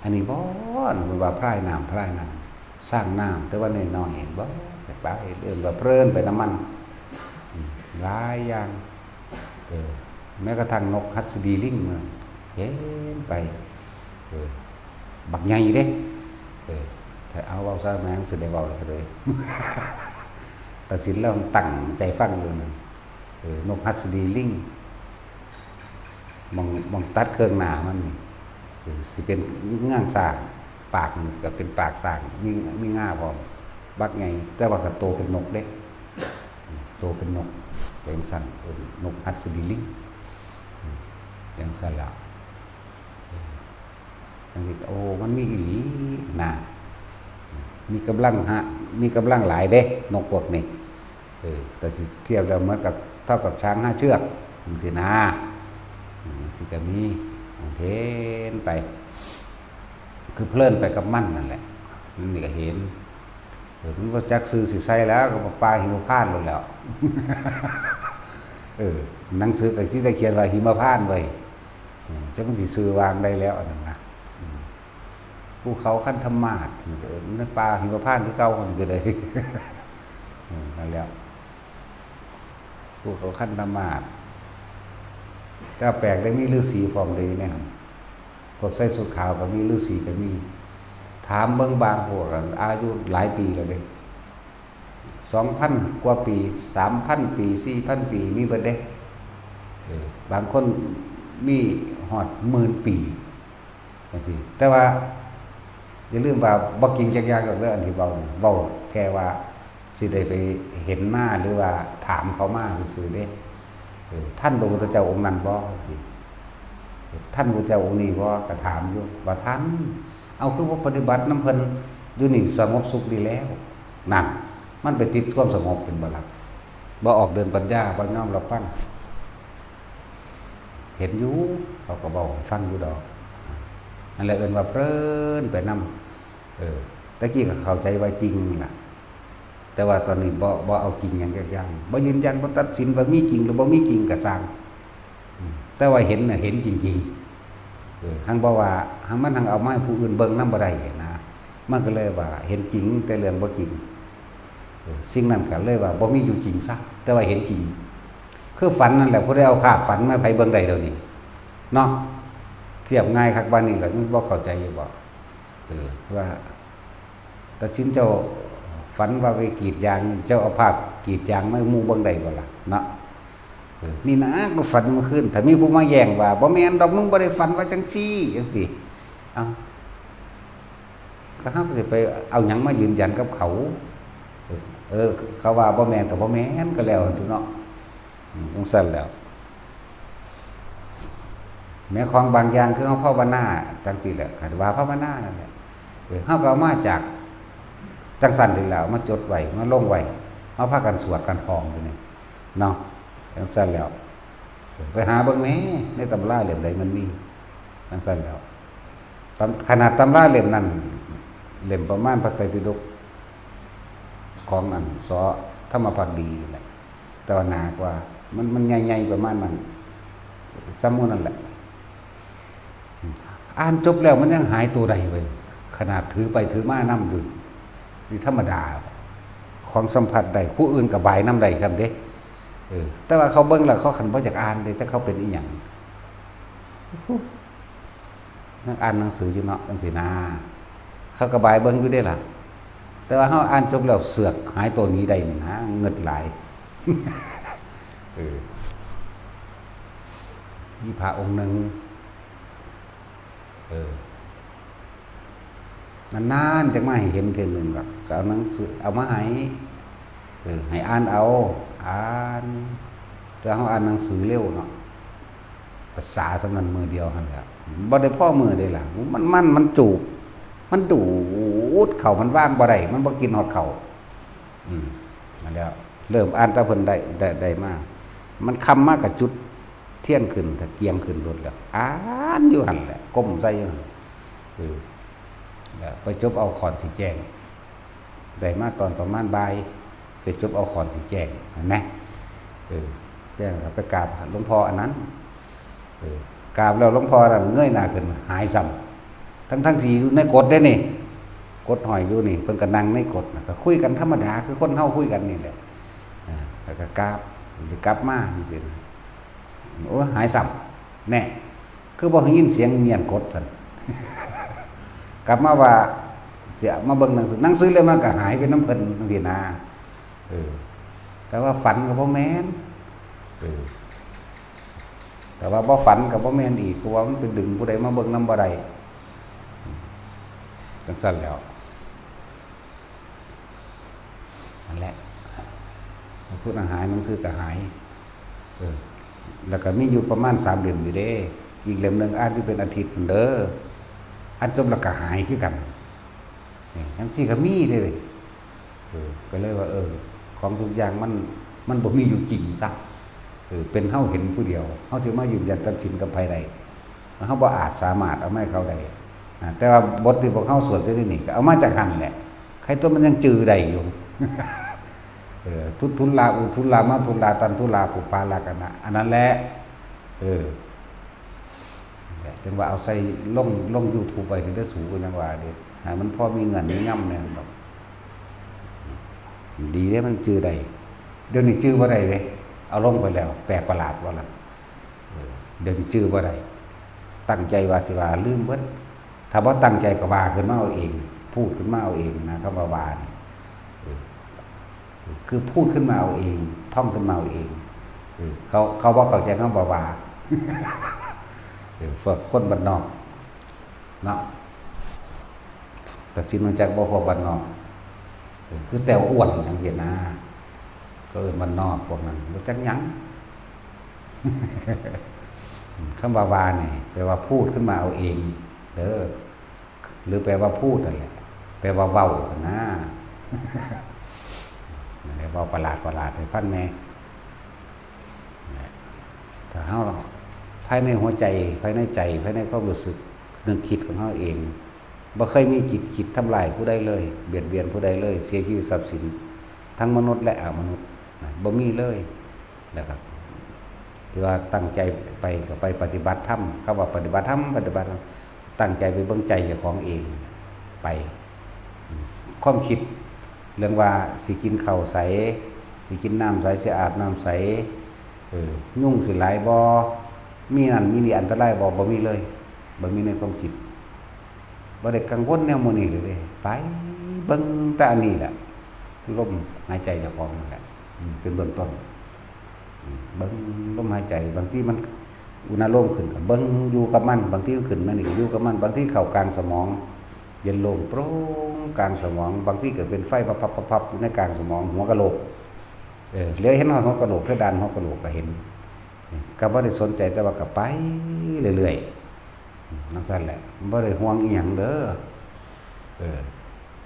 อันนี้บ่ เพิ่นว่าพลายน้ำ พลายน้ำ ช้างน้ำ แต่ว่าน้อยๆ เห็นบ่ ไป เอิ้นว่าเพลินไปนำมัน อืม หลายอย่าง เออ แม้กระทั่งนกหัสดีลิงมันเห็นไป เออ บักใหญ่เด้ เออ ถ้าเอาเว้าซะแม่งสิได้เว้าแล้วก็เลย ตัดสินแล้วตั้งใจฟังอยู่นั่น เออ นกหัสดีลิง หม่อง หม่องตัดเครื่องหน้ามันนี่ เออ สิเป็นงาช้าง ปากนี่ก็เป็นปากช้าง มี มีงาพร้อม บักใหญ่ แต่ว่าก็โตเป็นนกเด้ โตเป็นนก เป็นสัน เอิ้นนกหัสดีลิง จั่งซั้นล่ะ จั่งซี้ก็ โอ้ มันมีอีหลีนะ มีกำลังฮะ มีกำลังหลายเด้ นกพวกนี้ เออ แต่สิเทียบแล้วเหมือนกับ เท่ากับช้างห้าเชือก จั่งซี้นะ อืม สิก็มี เห็นไป คือเพลินไปกับมันนั่นแหละ นี่ก็เห็น เออ มันบ่จักชื่อสิใส่แล้ว ก็บอกป่าหิมพานต์โลดแล้ว เออ หนังสือก็สิได้เขียนว่าหิมพานต์เว้ย อืม จักมันสิชื่อว่าจั่งใดแล้วอันนั้นนะ อืม ภูเขาคันธมาศ เออ ในป่าหิมพานต์คือเก่า มันก็ได้ อืม นั่นแหละ ภูเขาคันธมาศ แต่แปลกได้มีฤๅษีพร้อมเลยนะครับ พวกใส่ชุดขาวก็มี ฤๅษีก็มี ถามเบิ่งบางพวกอะ อายุหลายปีแล้วเด้ สองพันกว่าปี สามพันปี สี่พันปี มีเบิดเด้ เออ บางคนมีฮอดหมื่นปี จั่งซี้ แต่ว่าอย่าลืมว่าบ่จริงจักอย่างดอกเด้อ อันที่เว้านี่ เว้าแค่ว่าสิได้ไปเห็นมา หรือว่าถามเขามาซื่อๆเด้ เออ ทันพระพุทธเจ้าองค์นั้นบ่ ทันพระพุทธเจ้าองค์นี้บ่ ก็ถามอยู่ ว่าทัน เอา คือบ่ปฏิบัตินำเพิ่นอยู่นี่ สงบสุขดีแล้ว นั่น มันไปติดความสงบเป็นบ่ล่ะ บ่ออกเดินปัญญา บ่ยอมรับฟัง เห็นอยู่ เขาก็เว้าให้ฟังอยู่ดอก นั่นแหละเอิ้นว่าเพลินไปนำ เออ แต่กี้ก็เข้าใจว่าจริงนั่นล่ะ แต่ว่าตอนนี้บ่ บ่เอาจริงหยังจักอย่าง บ่ยืนยัน บ่ตัดสินว่ามีจริงหรือบ่มีจริงก็ซ่าง อืม แต่ว่าเห็นน่ะเห็นจริงๆ เออ หั้งบ่ว่า หั้งมันหั้งเอามาให้ผู้อื่นเบิ่งนำบ่ได้นะ มันก็เลยว่าเห็นจริงแต่เรื่องบ่จริง เออ สิ่งนั้นก็เลยว่าบ่มีอยู่จริงซะ แต่ว่าเห็นจริง คือฝันนั่นแหละ ผู้ใดเอาภาพฝันมาให้ไผเบิ่งได้เดี๋ยวนี้ เนาะ เทียบง่ายคักปานนี้แล้วยังบ่เข้าใจอยู่บ่ เออ ว่า ตาสินเจ้าฝันว่าไปกรีดยาง เจ้าเอาภาพกรีดยางมาให้หมู่เบิ่งได้บ่ล่ะ เนาะ เออ นี่นะ กูฝันเมื่อคืน ถ้ามีผู้มาแย้งว่า บ่แม่นดอก มึงบ่ได้ฝันว่าจั่งซี้ จั่งซี้ เอ้า ก็เฮาก็สิไปเอาหยังมายืนยันกับเขา เออ เออ เขาว่าบ่แม่นก็บ่แม่นก็แล้วหั่นตั่วเนาะ อืม จั่งซั้นแหล้ว แม้ของบางอย่างคือเฮาภาวนาจั่งซี้แหละ คันว่าภาวนานั่นแหละ เออ เฮาก็เอามาจากจั่งซั้นนี่แหละ เอามาจดไว้ มาลงไว้ เฮาพากันสวดกันท่องอยู่นี่ เนาะ จั่งซั้นแหล้ว ไปหาเบิ่งแหม ในตำราเล่มใดมันมีจั่งซั้นแหล้ว ตำ- ขนาดตำราเล่มนั้น เล่มประมาณพระไตรปิฎกของอัน ส.ธรรมภักดีนี่แหละ แต่ว่าหนากว่า มัน- มันใหญ่ๆประมาณนั้น ซ่ำหมู่นั่นแหละ อ่านจบแล้วมันยังหายตัวได้เว้ย ขนาดถือไปถือมานำอยู่ นี่ธรรมดา ของสัมผัสได้ ผู้อื่นก็บายนำได้ซ้ำเด้ เออ แต่ว่าเขาเบิ่งแล้วเขาคันบ่อยากอ่านเด้ จักเขาเป็นอีหยัง นักอ่านหนังสืออยู่เนาะ จั่งซี้นะ เขาก็บายเบิ่งอยู่เด้ล่ะ แต่ว่าเฮาอ่านจบแล้วเสือกหายตัวหนีได้นี่นะ เงิดหลาย เออ มีพระองค์หนึ่ง เออ นานๆจั่งมาให้เห็นเทื่อหนึ่ง ก็- ก็เอาหนังสือเอามาให้ เออ ให้อ่านเอา อ่าน แต่เฮาอ่านหนังสือเร็วเนาะ ภาษาส่ำนั้นมื้อเดียวหั่นแหละ บ่ได้พอมื้อเด้ล่ะ มัน- มัน- มันจูบ มันดูดเข้า มันวางบ่ได้ มันบ่กินฮอดเข้า อืม นั่นแหล้ว เริ่มอ่านแต่เพิ่นได้- ได้- ได้มา มันค่ำมาก็จุดเทียนขึ้น ตะเกียงขึ้นโลดแล้ว อ่านอยู่หั่นแหละ ก้มใส่อยู่หั่น เออ แล้วไปจบเอาขอนสีแจ้ง ได้มาตอนประมาณบ่าย ไปจบเอาขอนสีแจ้ง หั้นนะ เออ แจ้งแล้วไปกราบหลวงพ่ออันนั้น เออ กราบแล้วหลวงพ่อนั่นเงยหน้าขึ้น หายซ้ำ ทั้งๆที่อยู่ในกฎเด้นี่ กฎห้อยอยู่นี่ เพิ่นก็นั่งในกฎน่ะ ก็คุยกันธรรมดา คือคนเฮาคุยกันนี่แหละ อ่า แล้วก็กราบ สิกลับมาจั่งซี้นะ โอ้ หายซ้ำ แน่ คือบ่ได้ยินเสียงเมียนกดซั่น กลับมาว่าสิมาเบิ่งหนังสือ หนังสือเล่มนั้นก็หายไปนำเพิ่นจั่งซี้นะ เออ แต่ว่าฝันก็บ่แม่น เออ แต่ว่าบ่ฝันก็บ่แม่นอีก เพราะว่ามันไปดึงผู้ใดมาเบิ่งนำบ่ได้ จั่งซั้นแหล้ว นั่นแหละ พุทธหาย หนังสือก็หาย เออ แล้วก็มีอยู่ประมาณสามเล่มอยู่เด้ อีกเล่มหนึ่งอ่านอยู่เป็นอาทิตย์พุ้นเด้อ อ่านจบแล้วก็หายคือกัน นี่ จั่งซี้ก็มีเด้ เออ ก็เลยว่า เออ ของทุกอย่างมัน- มันบ่มีอยู่จริงซะ เออ เป็นเฮาเห็นผู้เดียว เฮาสิมายืนยันตัดสินกับไผได้ เฮาบ่อาจสามารถเอามาให้เขาได้ อ่า แต่ว่าบทที่พวกเฮาสวดอยู่นี่ก็เอามาจากหั่นแหละ ใครตัวมันยังจื่อได้อยู่ เออ ทุตทุลา อุทุลา มาทุลา ตันทุลา ปุปปาลากนะ อันนั้นแหละ เออ นั่นแหละ จั่งว่าเอาใส่ลง- ลง YouTube ไว้เด้อสู ก็ยังว่าเด้ ให้มันพอมีเงื่อนมีงำแหน่ดอก ดีเด้ มันจื่อได้ เดี๋ยวนี้จื่อบ่ได้เด้ เอาลงไปแล้ว แปลกประหลาดบ่ล่ะ เออ เดี๋ยวนี้จื่อบ่ได้ ตั้งใจว่าสิว่าลืมเบิด ถ้าบ่ตั้งใจก็ว่าขึ้นมาเอาเอง พูดขึ้นมาเอาเองนะ คำว่าว่านี่ เออ คือพูดขึ้นมาเอาเอง ท่องขึ้นมาเอาเอง เออ เขา- เขาบ่เข้าใจคำว่าว่า เออ พวกคนบ้านนอก เนาะ ตัดสินมาจากบ่พวกบ้านนอก เออ คือแต้วอ้วนจั่งซี้นะ ก็เอิ้นบ้านนอกพวกนั้น บ่จักหยัง คำว่าว่านี่ แปลว่าพูดขึ้นมาเอาเอง เด้อ หรือแปลว่าพูดนั่นแหละ แปลว่าเว้าหั่นนะ นั่นแหละ เว้าประหลาดประหลาดให้ฟังแหน่ ถ้าเฮา ภายในหัวใจ ภายในใจ ภายในความรู้สึก นึกคิดของเฮาเอง บ่เคยมีจิตคิดทำลายผู้ใดเลย เบียดเบียนผู้ใดเลย เสียชีวิตทรัพย์สิน ทั้งมนุษย์และอมนุษย์นะ บ่มีเลย แล้วก็ ที่ว่าตั้งใจไปก็ไปปฏิบัติธรรม คำว่าปฏิบัติธรรม ปฏิบัติธรรม ตั้งใจไปเบิ่งใจเจ้าของเอง ไป ความคิดเรื่องว่าสิกินข้าวไส สิกินน้ำไส สิอาบน้ำไส เออ ยุงสิหลายบ่ มีนั่นมีนี่อันตรายบ่ บ่มีเลย บ่มีในความคิด บ่ได้กังวลแนวหมู่นี้เลยเด้ ไปเบิ่งแต่อันนี้แหละ ลมหายใจเจ้าของนั่นแหละ อืม เป็นเบื้องต้น อืม เบิ่งลมหายใจ บางทีมันอุณาโลมขึ้นก็เบิ่งอยู่กับมัน บางทีมันขึ้นมานี่ก็อยู่กับมัน บางทีเข้ากลางสมอง เย็นโล่งโปร่งกลางสมอง บางทีก็เป็นไฟพับๆๆๆ อยู่ในกลางสมอง หัวกะโหลก เออ เหลียวเห็นฮอดหัวกะโหลก เพดานหัวกะโหลกก็เห็น ก็บ่ได้สนใจ แต่ว่าก็ไปเรื่อยๆ จั่งซั้นแหละ บ่ได้ห่วงอีหยังเด้อ เออ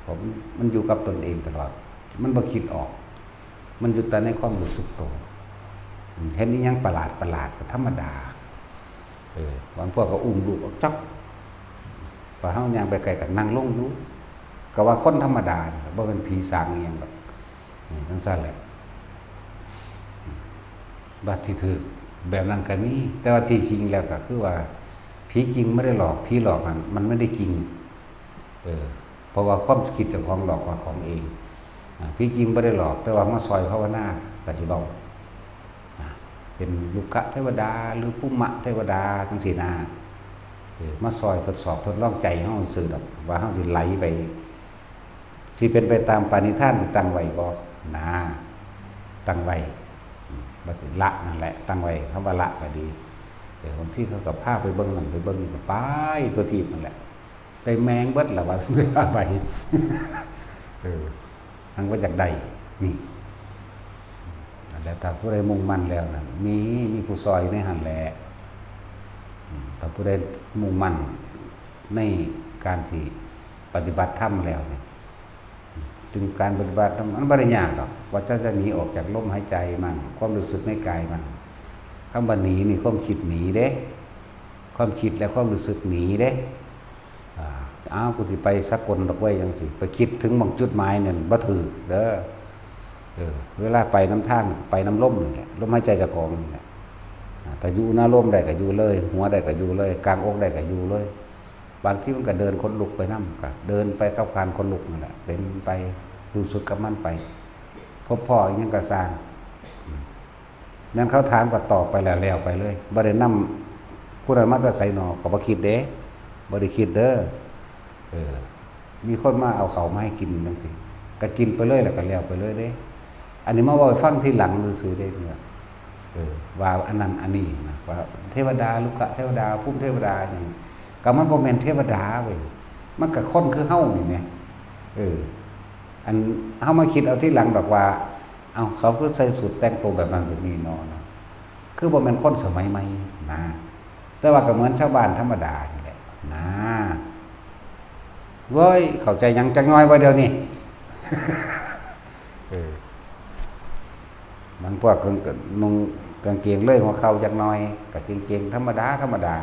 ผม- มันอยู่กับตนเองตลอด มันบ่คิดออก มันอยู่แต่ในความรู้สึกตัว เห็นอีหยังประหลาดประหลาดก็ธรรมดา เออ บางพวกก็อุ้มลูกออกจัก พอเฮาย่างไปไกลก็นั่งลงอยู่ ก็ว่าคนธรรมดานี่ล่ะ บ่เป็นผีสางอีหยังดอก นี่จั่งซั่นแหละ บัดที่ถืกแบบนั้นก็มี แต่ว่าที่จริงแล้วก็คือว่า ผีจริงไม่ได้หลอก ผีหลอกนั้นมันไม่ได้จริง เออ เพราะว่าความคิดเจ้าของหลอกเจ้าของเอง อ่า ผีจริงบ่ได้หลอก แต่ว่ามาซอยภาวนา ก็สิเว้า อ่า เป็นลุกขเทวดา หรือภูมะเทวดาจั่งซี้นะ เออ มาซอยทดสอบทดลองใจเฮาซื่อดอก ว่าเฮาสิไหลไป สิเป็นไปตามปณิธานที่ตั้งไว้บ่ นะ ตั้งไว้ อืม บัดนี้ละนั่นแหละ ตั้งไว้ คำว่าละก็ดี เออ บางทีเขาก็พาไปเบิ่งนั่นไปเบิ่งนี่ก็ไป ตัวทีบนั่นแหละ ไปแมงเบิดล่ะว่า ไป เออ หังว่าอยากได้ นี่ นั่นแหละ ถ้าผู้ใดมุ่งมั่นแล้วนั่น มี มีผู้ซอยในหั่นแหละ อืม ถ้าผู้ใดมุ่งมั่นในการที่ปฏิบัติธรรมแล้วเนี่ย ซึ่งการปฏิบัติธรรมมันบ่ได้ยากดอก ว่าเจ้าจะหนีออกจากลมหายใจมั่ง ความรู้สึกในกายมั่ง คำว่าหนีนี่ความคิดหนีเด้ ความคิดและความรู้สึกหนีเด้ อ่า อ้าว กูสิไปสกลดอกเว้ย จั่งซี้ ไปคิดถึงหม่องจุดหมายเนี่ยบ่ถืกเด้อ เออ เวลาไปนำทาง ไปนำลมนี่แหละ ลมหายใจเจ้าของนี่แหละ อ่า ถ้าอยู่หน้าลมได้ก็อยู่เลย หัวได้ก็อยู่เลย กลางอกได้ก็อยู่เลย บางทีมันก็เดินขนลุกไปนำ ก็เดินไปกับการขนลุกนั่นแหละ เป็นไป รู้สึกกับมันไป พบพ้ออิหยังก็ซ่าง อืม แม่นเขาถามก็ตอบไปแล้ว แล้วไปเลย บ่ได้นำผู้นั้นมาแต่ไสหนอ ก็บ่คิดเด้ บ่ได้คิดเด้อ เออ มีคนมาเอาข้าวมาให้กินจั่งซี้ ก็กินไปเลย แล้วก็แล้วไปเลยเด้ อันนี้มาเว้าให้ฟังทีหลังซื่อๆเด้เนี่ย เออ ว่าอันนั้นอันนี้นะ ว่าเทวดา ลุกขเทวดา ภูมิเทวดานี่ ก็มันบ่แม่นเทวดาเว้ย มันก็คนคือเฮานี่แหม เออ อันเฮามาคิดเอาทีหลังดอกว่า เอ้า เขาคือใส่สูทแต่งตัวแบบนั้นแบบนี้เนาะนะ คือบ่แม่นคนสมัยใหม่นะ แต่ว่าก็เหมือนชาวบ้านธรรมดานี่แหละนะ เว้ย เข้าใจหยังจักหน่อยบ่เดี๋ยวนี้ เออ บางพวกเพิ่นก็นุ่งกางเกงเลยหัวเข่าจักหน่อย ก็กางเกงธรรมดาธรรมดา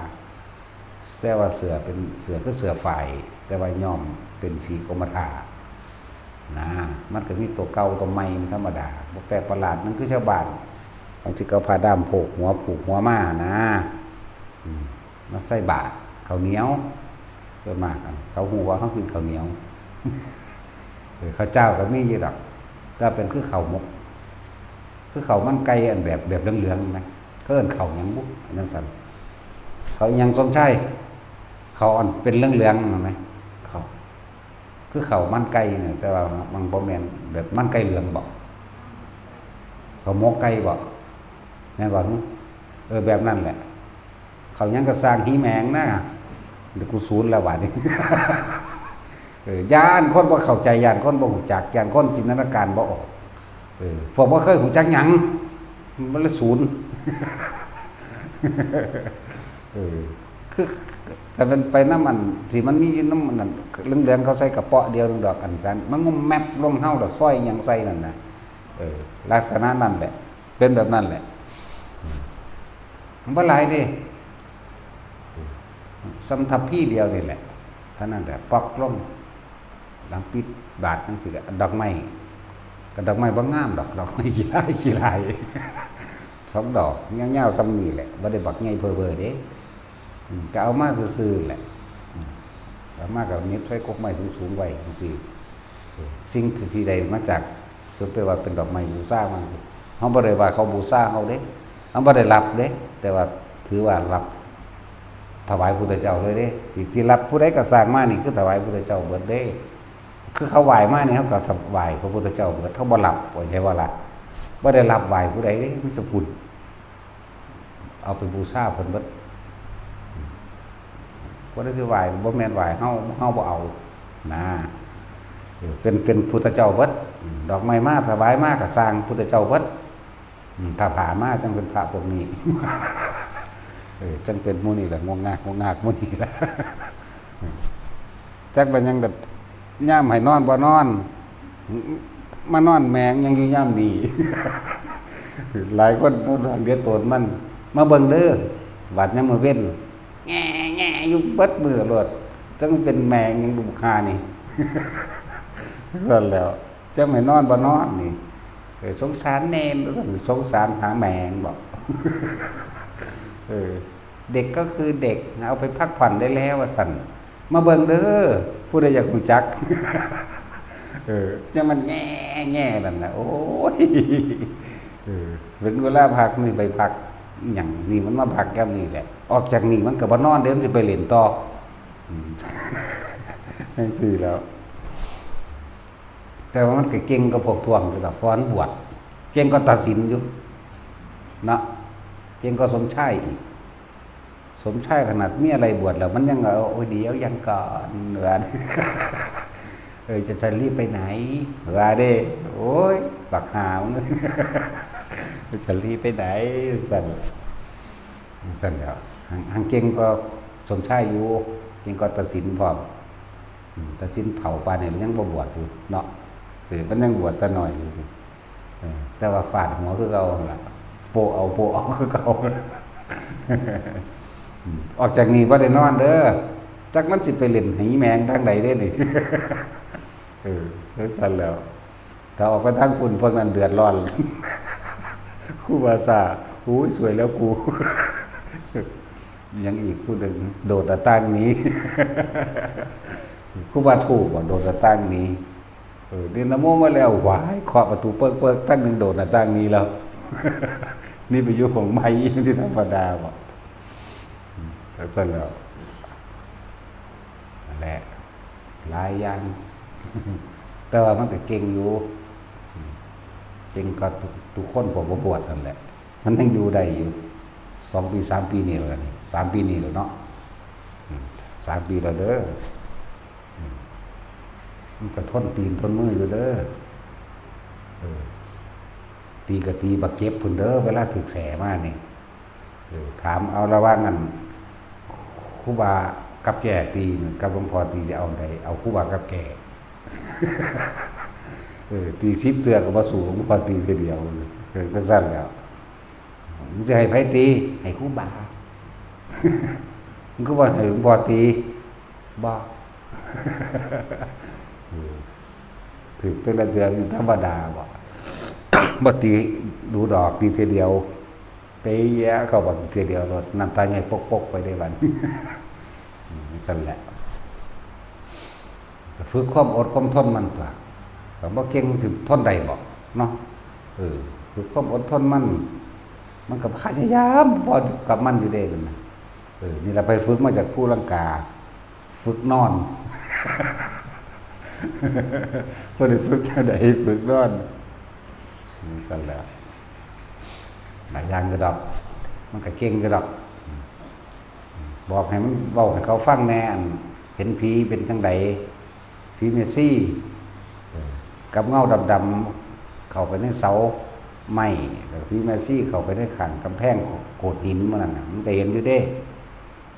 แต่ว่าเสื้อเป็นเสื้อคือเสื้อฝ้าย แต่ว่าย้อมเป็นสีกรมท่านะ มันก็มีตัวเก่าตัวใหม่มันธรรมดา บ่แปลกประหลาด นั่นคือชาวบ้าน บางทีก็เอาผ้าด้ามโพกหัวผูกหัวมานะ อืม มาใส่บาตรข้าวเหนียว ส่วนมากอะ เขาฮู้ว่าเขากินข้าวเหนียว เออ ข้าวเจ้าก็มีอยู่ดอก แต่เป็นคือข้าวหมก คือข้าวมันไก่อันแบบ แบบเหลืองๆ นะ เขาเอิ้นข้าวหยังบุ อันนั้นสั่น ข้าวหยังสมชาย ข้าวอันเป็นเหลืองๆ นั่นไหม ข้าว คือข้าวมันไก่เนี่ย แต่ว่ามันบ่แม่นแบบมันไก่เหลืองบ่ ข้าวหมกไก่บ่ แม่นบ่ หึ เออ แบบนั้นแหละ ข้าวหยังก็ซ่าง หีแมงนะ เดี๋ยวกูสูนแล้วบาดนี้ เออ ย้านคนบ่เข้าใจ ย้านคนบ่ฮู้จัก ย้านคนจินตนาการบ่ออก เออ พวกบ่เคยฮู้จักหยัง มันเลยสูน เออ คือ ถ้าเป็นไปนำอันที่มันมีอยู่นำอันนั้น เหลืองๆ เขาใส่กระเป๋าเดียวหนึ่งดอก อันนั้น มันงุ่มแมบลงเฮา แล้วซอยหยังใส่นั่นน่ะ เออ ลักษณะนั่นแหละ เป็นแบบนั้นแหละ มันบ่หลายเด้ ส่ำทัพพีเดียวนี่แหละ เท่านั้นแหละ ปอกลง หลังปิดบาตรจั่งซี้ก็ดอกไม้ ก็ดอกไม้บ่งามดอก ดอกไม้ขี้ร้ายขี้ร้าย สองดอก ยาวๆ ส่ำนี้แหละ บ่ได้บักใหญ่เพ้อเบ้อเด้ อืม ก็เอามาซื่อๆ แหละ อืม เอามาก็เหน็บใส่กกไม้สูงๆ ไว้จั่งซี้ เออ สิ่งที่ ที่ได้มาจาก สมมุติว่าเป็นดอกไม้บูชามัน เฮาบ่ได้ว่าเขาบูชาเฮาเด้ เฮาบ่ได้รับเด้ แต่ว่าถือว่ารับถวายพุทธเจ้าเลยเด้ ที่ ที่รับผู้ใดก็สร้างมานี่คือถวายพุทธเจ้าเบิดเด้ คือเขาไหว้มานี่เฮาก็ถวายพระพุทธเจ้าเบิด เฮาบ่รับ บ่ใช่ว่าละ บ่ได้รับไหว้ผู้ใดเด้ มีแต่พุทธ เอาไปบูชาเพิ่นเบิด บ่ได้สิไหว้ บ่แม่นไหว้เฮา เฮาบ่เอา นะ เออ เป็น เป็นพุทธเจ้าเบิด อืม ดอกไม้มาถวายมาก็สร้างพุทธเจ้าเบิด อืม ถ้าผ่ามาจั่งเป็นพระพวกนี้ เออ จั่งเป็นหมู่นี้แหละ งวงงาก งวงงากหมู่นี้แหละ จักเป็นหยังแบบ ยามให้นอนบ่นอน มานอนแมงยังอยู่ยามนี้ หลายคนต้องเรียกตนมัน มาเบิ่งเด้อ บัดยามมื้อเว็น แง่แง่อยู่เบิดมื้อโลด จั่งเป็นแมงหยังลูกหานี่ นั่นแหล้ว จั่งให้นอนบ่นอนนี่ เออ สงสารแน่ สงสารหาแมงบอก เออ เด็กก็คือเด็ก เอาไปพักผ่อนได้แล้ว ว่าซั่น มาเบิ่งเด้อ ผู้ใดอยากรู้จัก เออ จั่งมันแง่แง่นั่นน่ะ โอ้ย เออ ถึงเวลาพักนี่ไปพัก อหยังนี่มันมาพักยามนี่แหละ ออกจากนี่มันก็บ่นอนเด้ มันสิไปเล่นต่อ อืม จั่งซี้แหล้ว แต่ว่ามันก็เก่งกว่าพวกท่วงอยู่ดอก เพราะมันบวช เก่งกว่าตาสินอยู่ เนาะ เก่งกว่าสมชายอีก สมชายขนาดเมียไล่บวชแล้ว มันยังว่า โอ้ย เดี๋ยวยังก่อน ว่า เออ จะ จะรีบไปไหน ว่าเด้ โอ้ย บักห่ามึง จะรีบไปไหน ซั่น ซั่นแหล้ว หั้ง หั้งเก่งกว่าสมชายอยู่ เก่งกว่าตาสินพร้อม อืม ตาสินเฒ่าปานนี้ยังบ่บวชอยู่เนาะ เออ มันยังบวชแต่น้อยอยู่ เออ แต่ว่าฟาดหัวคือเก่าหั่นล่ะ โปะเอา โปะเอาคือเก่า อืม ออกจากนี่บ่ได้นอนเด้อ จักมันสิไปเล่นหีแมงทางใดเด้นี่ เออ จั่งซั่นแหล้ว ถ้าออกไปทางพุ้น พวกนั้นเดือดร้อน ครูบาซ่า โอ้ย สวยแล้วกู ยังอีกผู้หนึ่ง โดดหน้าต่างหนี ครูบาถูกบ่ โดดหน้าต่างหนี เออ เรียนนะโมมาแล้ว หวาย เคาะประตูเปิ๊กๆ ตั้งหนึ่ง โดดหน้าต่างหนีแล้ว นี่ไปอยู่ของใหม่ที่ธรรมดาบ่ อืม จั่งซั่นแหล้ว นั่นแหละ หลายอย่าง แต่ว่ามันก็เก่งอยู่ อืม เก่งกว่าทุก ทุกคน พวกบ่บวชนั่นแหละ มันยังอยู่ได้อยู่ สองปี สามปีนี่แหละนี่ สามปีนี่แหละเนาะ อืม สามปีแล้วเด้อ อืม มันก็ทนตีนทนมืออยู่เด้อ เออ ตีก็ตีบักเจ็บพุ้นเด้อ เวลาถืกแสมานี่ เออ ถามเอาระหว่างอัน ครูบากับแก่ตีนั่นกับหลวงพ่อตีจะเอาใด เอาครูบากับแก่ เออ ตีสิบเทื่อก็บ่สู้หลวงพ่อตีเทื่อเดียว เออ จั่งซั่นแหล้ว มึงสิให้ไผตี ให้ครูบา มึงคือบ่ให้หลวงพ่อตี บ่ เออ ถืกแต่ละเทื่อนี่ธรรมดาบ่ บ่ตีดูดอก ตีเทื่อเดียว เปะเข้าบักเทื่อเดียวโลด น้ำตาไหลปกๆ ไปได้บัด อืม ซั่นแหละ ก็ฝึกความอดความทนมันตั่ว ก็บ่เก่งสิทนได้บ่เนาะ เออ ฝึกความอดทนมัน มันก็พยายามพอกับมันอยู่เด้นั่นน่ะ เออ นี่ล่ะไปฝึกมาจากภูลังกา ฝึกนอน บ่ได้ฝึกแนวใด ฝึกนอน อืม ซั่นแหละ หลายอย่างอยู่ดอก มันก็เก่งอยู่ดอก บอกให้มันเว้าให้เขาฟังแหน่ อันเห็นผีเป็นจั่งใด ผีแม่ชี เออ กับเงาดำๆ เข้าไปในเสาไม้ แล้วผีแม่ชีเข้าไปในข้างกำแพงโขดหินมื้อนั้นน่ะ มันก็เห็นอยู่เด้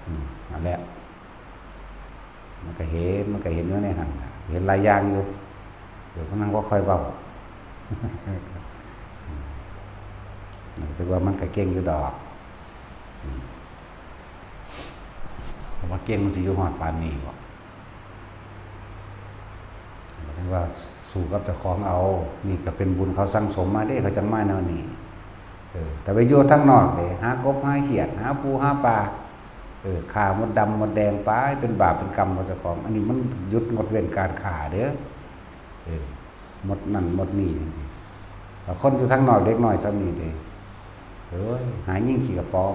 อืม นั่นแหละ มันก็เห็น มันก็เห็นอยู่ในหั่นน่ะ เห็นหลายอย่างอยู่ เดี๋ยวมันนั่งบ่ค่อยเว้า อืม รู้สึกว่ามันก็เก่งอยู่ดอก อืม แต่ว่าเก่งมันสิอยู่ฮอดปานนี้บ่ เรียกว่าสู้กับเจ้าของเอา นี่ก็เป็นบุญเขาสั่งสมมาเด้ เขาจั่งมาแนวนี้ เออ แต่ไปอยู่ทางนอกเด้ หากบหาเขียด หาปูหาปลา เออ ฆ่ามดดำมดแดงไป เป็นบาปเป็นกรรมกับเจ้าของ อันนี้มันหยุดงดเว้นการฆ่าเด้อ เออ มดนั่นมดนี่จั่งซี้ แต่คนอยู่ทางนอกเด็กน้อยส่ำนี้เด้ เอ้ย หายิงขี้กระป๋อง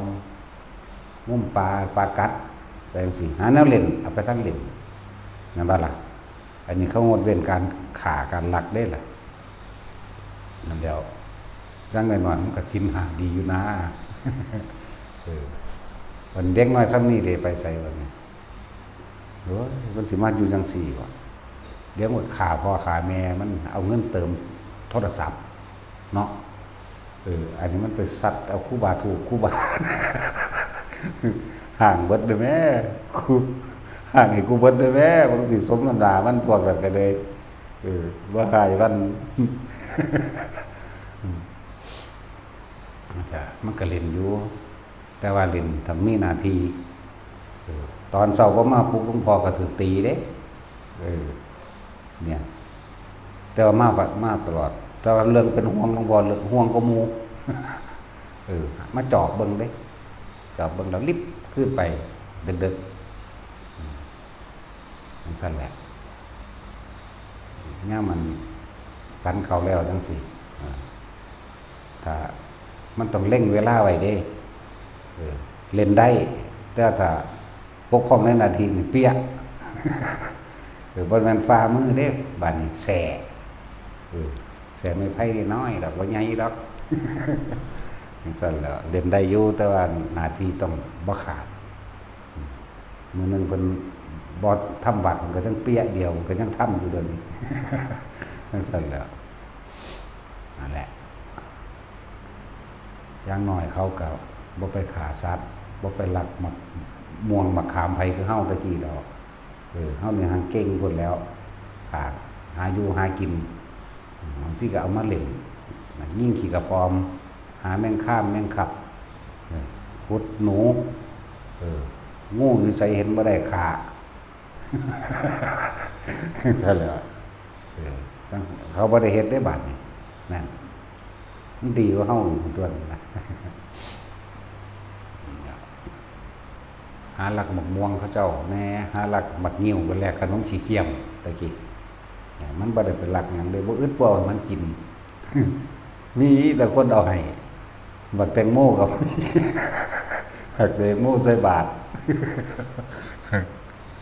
งมปลา ปลากัด ไปจั่งซี้ หาแนวเล่น เอาไปทางเล่น แม่นบ่ล่ะ อันนี้เขางดเว้นการฆ่าการลักเด้ล่ะ นั่นแหล้ว อย่างน้อยๆมันก็ศีลห้าดีอยู่นะ เออ บัดเด็กน้อยส่ำนี้เด้ไปไสบัดนี้ โอ้ย มันสิมาอยู่จั่งซี้วะ เดี๋ยวมันฆ่าพ่อฆ่าแม่ มันเอาเงินเติมโทรศัพท์เนาะ เออ อันนี้มันไปซัดเอาครูบาถูก ครูบา ห้างเบิดเด้อแม่ ครู ห้างให้กูเบิดเด้อแม่ มันสิสมน้ำหน้ามัน พวกนั้นก็เลย เออ บ่ฮ้ายมัน จ้ะ มันก็เล่นอยู่ แต่ว่าเล่นถ้ามีหน้าที่ เออ ตอนเช้าบ่มาปลุกหลวงพ่อก็ถืกตีเด้ เออ เนี่ย แต่ว่ามาปะ มาตลอด แต่ว่าเรื่องเป็นห่วงหลวงพ่อ เรื่องห่วงกว่าหมู่ เออ มาจอบเบิ่งเด้ จอบเบิ่งแล้วลิบขึ้นไป ดึกๆ อืม จั่งซั้นแหละ ยามมันสันเข้าแล้วจั่งซี้ อ่า ถ้ามันต้องเล็งเวลาไว้เด้ เออ เล่นได้ แต่ถ้าบกพร่องในหน้าที่นี่เปี้ย เออ บ่แม่นฝ่ามือเด้ บาดนี้แส้ เออ แส้ไม้ไผ่น้อยดอก บ่ใหญ่ดอก จั่งซั้นแหล้ว เล่นได้อยู่ แต่ว่าหน้าที่ต้องบ่ขาด มื้อหนึ่งเพิ่นบ่ทำวัด มันก็ยังเปี้ยเดียว มันก็ยังทำอยู่เดี๋ยวนี้ จั่งซั้นแหล้ว นั่นแหละ อย่างน้อยเขาก็บ่ไปฆ่าสัตว์ บ่ไปลักหมากม่วงหมากขามไผคือเฮาแต่กี้ดอก เออ เฮานี่หั้งเก่งพุ้นแหล้ว ฆ่า หาอยู่หากิน บางทีก็เอามาเล่น นะ ยิงขี้กระปอม หาแมงคามแมงคับ เออ ขุดหนู เออ งูอยู่ไสเห็นบ่ได้ฆ่า ใช่แล้ว เออ ตั้ง เขาบ่ได้เฮ็ดได้บาดนี่ นั่น มันดีกว่าเฮาอีกตัวนึงนะ หาลักหมากม่วงเขาเจ้าแหน่ หาลักหมากงิ้วไปแลกขนมขี้เกียมตะกี้ มันบ่ได้ไปลักหยังเด้ บ่อึดบ่เอาให้มันกิน มีแต่คนเอาให้ บักแตงโมก็มี บักแตงโมใส่บาตร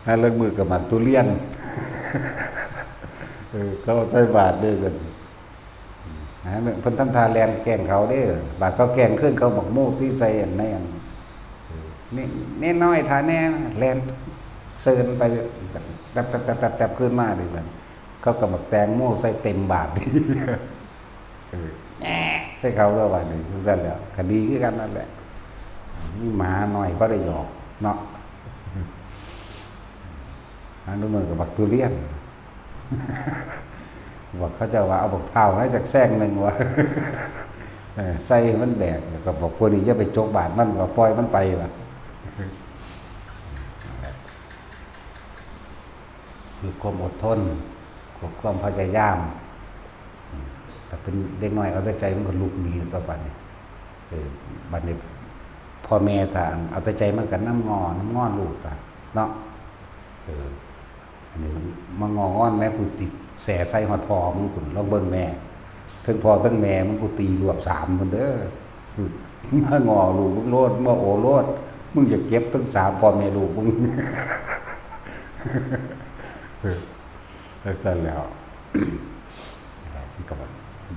หาลางมื้อก็หมากทุเรียน เออ เขาเอาใส่บาตรเด้อ นะ เพิ่นทำท่าแล่นแกล้งเขาเด้อ บาดเขาแกล้งคืน เขาบักโมตีใส่อันในอัน เออ นี่ นี่น้อยท่าแน่ แล่นเซินไป แต๊บๆๆๆ ขึ้นมาเด้อ เขาก็บักแตงโมใส่เต็มบาตร เออ แหน่ ใส่เขาก็ว่านี่ จั่งซั้นแหล้ว คดีคือกันนั่นแหละ มีหมาน้อยพอได้หยอกเนาะ หาลางมื้อก็บักทุเรียน บอกเขาเจ้าว่าเอาบักพร้าวมาจักแซงหนึ่งวะ เออ ใส่ให้มันแบก แล้วก็บอกพวกนี้อย่าไปจกบาตรมัน ก็ปล่อยมันไปวะ ฝึกความอดทน ฝึกความพยายาม อืม ถ้าเป็นเด็กน้อยเอาแต่ใจมันก็ลุกหนีต่อไปนี่ เออ บัดนี้พ่อแม่ถ้าเอาแต่ใจมันก็นำง้อ นำง้อลูกตาเนาะ เออ อันนี้มันมาง้องอนแม่ กูติแส่ใส่ฮอดพ่อมึงพุ้น ลองเบิ่งแม่ เทิงพ่อเทิงแม่มึงกูตีรวบสามพุ้นเด้อ มาง้อลูกมึงโลด มาโอโลด มึงอย่าเก็บทั้งสามพ่อแม่ลูกมึง จั่งซั้นแหล้ว มันก็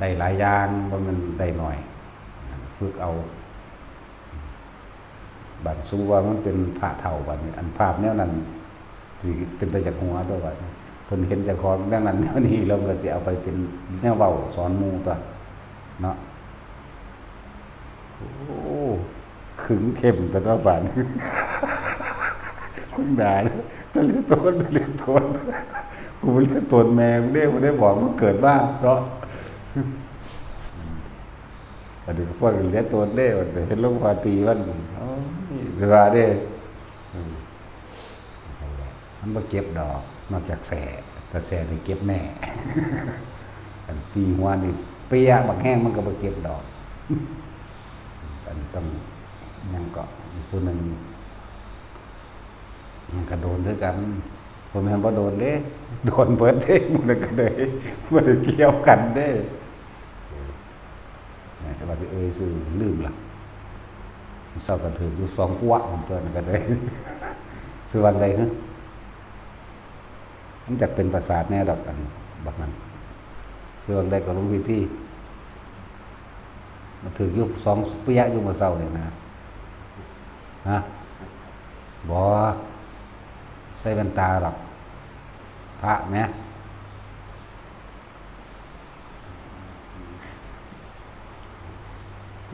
ได้หลายอย่าง บ่แม่นได้น้อย ฝึกเอา บัดสมมุติว่ามันเป็นพระเฒ่าบัดนี้ อันภาพแนวนั้นสิเป็นตาอยากหัวตัวบัดนี้ เพิ่นเห็นเจ้าของแนวนั้นแนวนี้ แล้วก็สิเอาไปเป็นแนวเว้าสอนหมู่ตัวเนาะ โอ้ ขึงเข้มตัวเนาะบัดนี้ มึงด่าเลย ตะเลียโตน ตะเลียโตน กูบ่เลียโตนแม่มึงเด้ บ่ได้บอกมึงเกิดมาเนาะ อันนี้ก็พวกเลียโตนเด้ มันเห็นหลวงพ่อตีมัน โอ้ย เวลาเด้ อืม มันบ่เก็บดอก นอกจากแส่ แต่แส่นี่เก็บแน่ อันตีหัวนี่เปียบักแห้งมันก็บ่เก็บดอก อันนี้ต้อง ยังก็อีกผู้หนึ่ง มันก็โดนคือกัน บ่แม่นบ่โดนเด้ โดนเบิดเด้ หมู่นั้นก็ได้ บ่ได้เกี่ยวกันเด้ เออ แต่ว่าสิเอ่ยชื่อลืมละ เช้าก็ถืกอยู่สองปัว มันตัวนั้นก็ได้ ชื่อวังใด๋ฮะ มันจักเป็นประสาทแน่ดอก อันบักนั้น ชื่อวังใด๋ก็ลงพิธี มันถืกอยู่สองเปียอยู่มื้อเช้านี่นะ ฮะ บ่ ใส่แว่นตาดอก พระแหม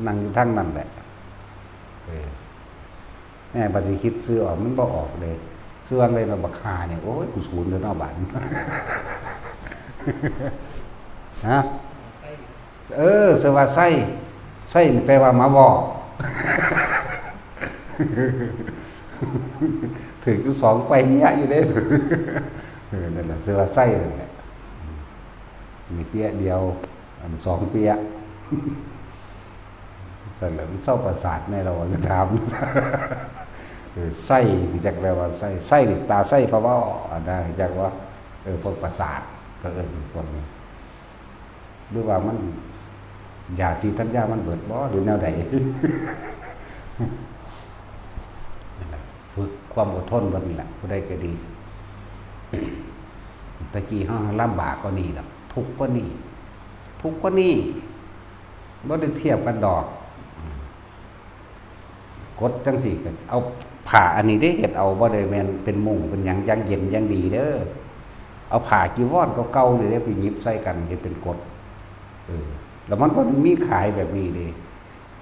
นั่งอยู่ทางนั้นแหละ เออ แม่บัดสิคิดชื่อออก มันบ่ออกเลย ชื่อว่าอะไรเนาะ บักห่าเนี่ย โอ้ย กูสูนเลยเนาะบัด ฮะ เออ ชื่อว่าไส้ ไส้นี่แปลว่าหมาเว้า ถืกอยู่สองเปียะอยู่เด้ เออ นั่นแหละ ชื่อว่าไส้นั่นแหละ มีเปียะเดียว อันสองเปียะ ซั่นแหละ มันเซาประสาทแน่ เราจะถาม เออ ไส้ รู้จักแปลว่าไส้ ไส้นี่ตาไส้พะเว้า อันนั้นรู้จักว่า เออ พวกประสาท ก็เอิ้นพวกนี้ หรือว่ามัน ยาสีดธัญญามันเบิดบ่ หรือแนวใด นั่นแหละ ฝึกความอดทนเบิดนี่แหละ ผู้ใดก็ดี ตะกี้เฮาลำบากกว่านี้ดอก ทุกข์กว่านี้ ทุกข์กว่านี้ บ่ได้เทียบกันดอก กดจั่งซี้ก็เอาผ้าอันนี้เด้ เฮ็ดเอา บ่ได้แม่นเป็นมุ้งเป็นหยังอย่างเย็นอย่างดีเด้อ เอาผ้าจีวรเก่าๆนี่เด้ ไปหยิบใส่กันเฮ็ดเป็นกด เออ แล้วมันบ่ได้มีขายแบบนี้เด้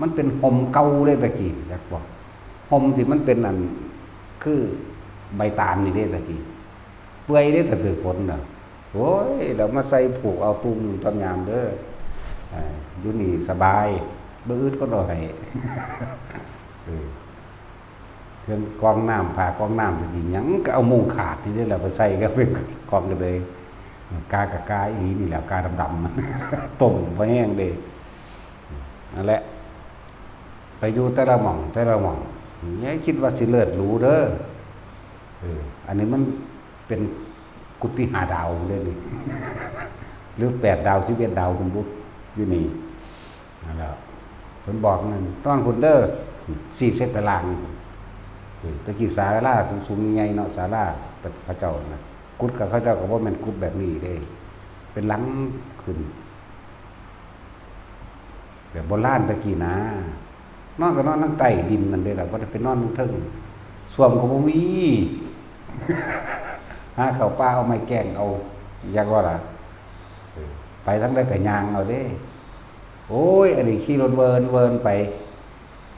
มันเป็นห่มเก่าเด้ตะกี้ จักบ่ ห่มที่มันเป็นอัน คือใบตาลนี่เด้ตะกี้ เปื่อยเด้ ถ้าถืกฝนน่ะ โอ้ย แล้วมาใส่ผูกเอาตุ้มตอนยามเด้อ อ่า อยู่นี่สบาย บ่อึดก็ดอกให้ เออ เครื่องกรองน้ำ ผ้ากรองน้ำ ตะกี้หยังก็เอามุ้งขาดนี่เด้แหละ ไปใส่ก็เป็นกรองกันเลย กากะกาอีหลีนี่แหละ กาดำๆ ต้มบ่แห้งเด้ นั่นแหละ ไปอยู่แต่ละหม่อง แต่ละหม่อง อย่าคิดว่าสิเลิศหรูเด้อ เออ อันนี้มันเป็นกุฏิห้าดาวเด้นี่ หรือแปดดาว สิบเอ็ดดาว คุณบุ๊ค อยู่นี่ นั่นแหละ เพิ่นบอกนั่น นอนคุณเด้อ สี่เซตตาราง เออ ตะกี้ศาลาสูงๆ ใหญ่ๆ เนาะ ศาลา แต่เขาเจ้านะ กุฏิกับเขาเจ้าก็บ่แม่นกุฏิแบบนี้เด้ เป็นหลังขึ้น แบบโบราณตะกี้นะ นอนก็นอนทางใต้ดินนั่นเด้ล่ะ บ่ได้ไปนอนทางเทิง ส้วมก็บ่มี หาข้าวปลาเอาไม้แกงเอา อยากว่าล่ะ เออ ไปทางใดก็ย่างเอาเด้ โอ้ย อันนี้ขี่รถเวินเวินไป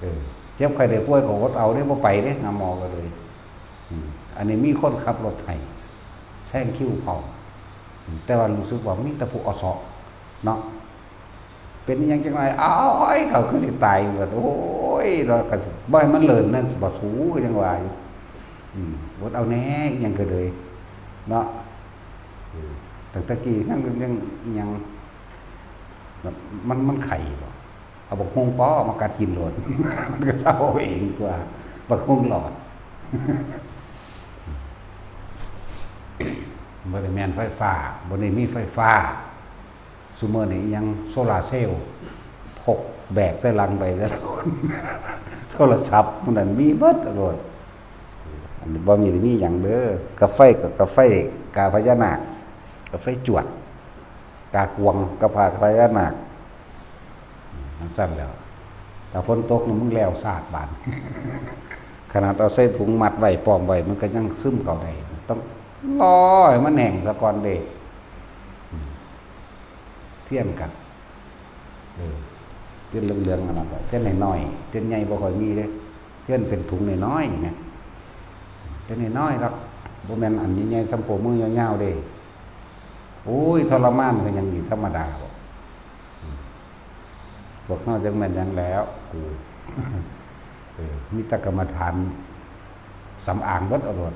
เออ เจ็บไข้ได้ป่วยก็อดเอาเด้ บ่ไปเด้ หาหมอก็เลย อืม อันนี้มีคนขับรถให้ แซงคิวเขา อืม แต่ว่ารู้สึกว่ามีแต่ผู้อสอเนาะ เป็นอิหยังจังได๋ อ้าย เขาคือสิตายเบิด โอ้ย แล้วก็สิบ่ให้มันเลินนั่นสิบ่สู ก็ยังว่าอยู่ อืม อดเอาแหน่ อิหยังก็เลย เนาะ เออ ตั้งแต่กี้ยัง ยัง ยัง มัน มันไข้บ่ เอาบักฮุ่งปอมากัดกินโลด มันก็เซาเองตั๊ว บักฮุ่งหลอด บ่ได้แม่นไฟฟ้า บ่ได้มีไฟฟ้า ซุมื้อนี้อิหยังโซลาร์เซลล์ พกแบกใส่หลังไปแต่ละคน โทรศัพท์หมู่นั้นมีเบิดโลด อันนี้บ่มี มีหยังเด้อ กาไฟก็กาไฟกาพญานาค กาไฟจวด กากวง กาพญานาค จั่งซั้นแหล้ว ถ้าฝนตกนี่มึงแล้วซาดบาด ขนาดเอาใส่ถุงมัดไว้ ป้องไว้ มันก็ยังซึมเข้าได้ ต้องรอให้มันแห้งซะก่อนเด้ เทียนกัน เออ เทียนเหลืองๆ อันนั้นแหละ เทียนน้อยๆ เทียนใหญ่บ่ค่อยมีเด้ เทียนเป็นถุงน้อยๆ แหม เทียนน้อยๆ ดอก บ่แม่นอันใหญ่ๆ ส่ำโป้มือยาวๆ เด้ โอ้ย ทรมานก็ยังดีธรรมดาบ่ อืม พวกเฮาจักแม่นหยังแล้ว กู เออ มีแต่กรรมฐานสำอางเบิดเอาโลด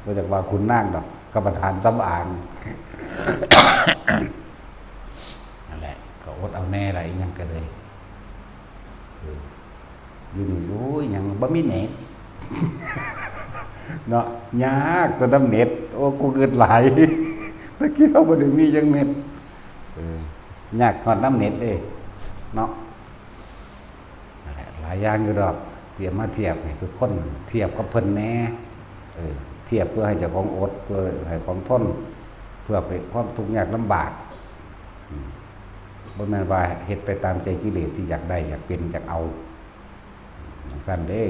บ่จักว่าขุนนางดอก กรรมฐานสำอาง นั่นแหละ ก็อดเอาแหน่ล่ะ อิหยังก็เลย เออ อยู่นี่ โอ้ย หยังบ่มีเน็ต เนาะ ยากแต่นำเน็ต โอ้ กูคิดหลาย ตะกี้เฮาบ่ได้มีจักเม็ด เออ ยากฮอดนำเน็ตเด้ เนาะ นั่นแหละ หลายอย่างอยู่ดอก เตรียมมาเทียบให้ทุกคนเทียบกับเพิ่นแหน่ เออ เทียบเพื่อให้เจ้าของอด เพื่อให้ของทน เพื่อไปความทุกข์ยากลำบาก อืม บ่แม่นว่าเฮ็ดไปตามใจกิเลสที่อยากได้ อยากเป็น อยากเอา จั่งซั้นเด้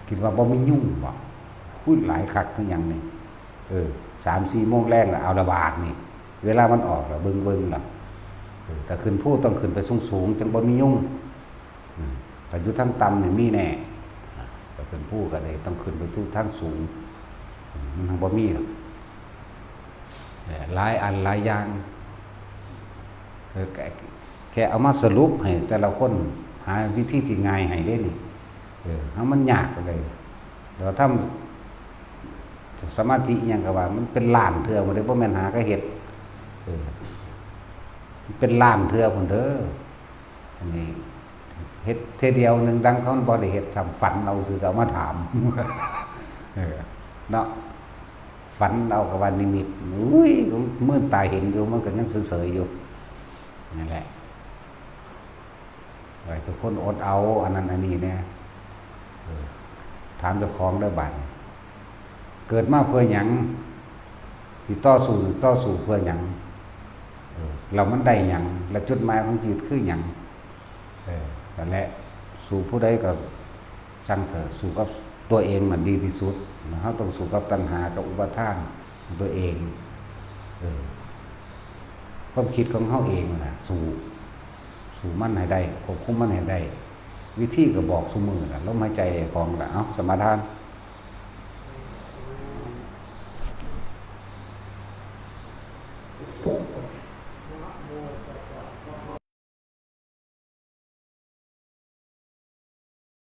คิดว่าบ่มียุงบ่ อุ๊ย หลายคักคือหยังนี่ เออ สามสี่โมงแลงแล้ว เอาละบาดนี่ เวลามันออกแล้ว เบิ่งๆ ล่ะ เออ ถ้าขึ้นภูต้องขึ้นไปสูงๆ จั่งบ่มียุง อืม ถ้าอยู่ทางต่ำนี่มีแน่ อ่า ถ้าขึ้นภูก็ได้ ต้องขึ้นไปสู่ทางสูง อืม มันทางบ่มีหรอก เอ่อ หลายอันหลายอย่าง เออ กะ แค่เอามาสรุปให้แต่ละคนหาวิธีที่ง่ายให้เด้นี่ เออ ให้มันยากไปเลย แต่ว่าทำสมาธิอิหยังก็ว่า มันเป็นล้านเทื่อบ่ได้ บ่แม่นหาก็เฮ็ด เออ มันเป็นล้านเทื่อพุ่นเด้อ อันนี้ เฮ็ดเทื่อเดียวหนึ่งดังเขาบ่ได้เฮ็ด ทำฝันเอาซื่อก็เอามาถาม เออ เนาะ ฝันเอาก็ว่านิมิต อุ้ย มื่นตาเห็นอยู่ มันก็ยังเฉยๆอยู่ นั่นแหละ ให้ทุกคนอดเอา อันนั้นอันนี้แหน่ เออ ถามเจ้าของเด้อบาดนี้ เกิดมาเพื่อหยัง สิต่อสู้นี่ต่อสู้เพื่อหยัง เออ แล้วมันได้หยัง และจุดหมายของชีวิตคือหยัง เออ นั่นแหละ สู้ผู้ใดก็ช่างเถอะ สู้กับตัวเองมันดีที่สุด เฮาต้องสู้กับตัณหากับอุปาทานของตัวเอง เออ ความคิดของเฮาเองนั่นแหละ สู้ สู้มันให้ได้ ควบคุมมันให้ได้ วิธีก็บอกซุมื้อล่ะ ลมหายใจของล่ะ เอ้า สมาทาน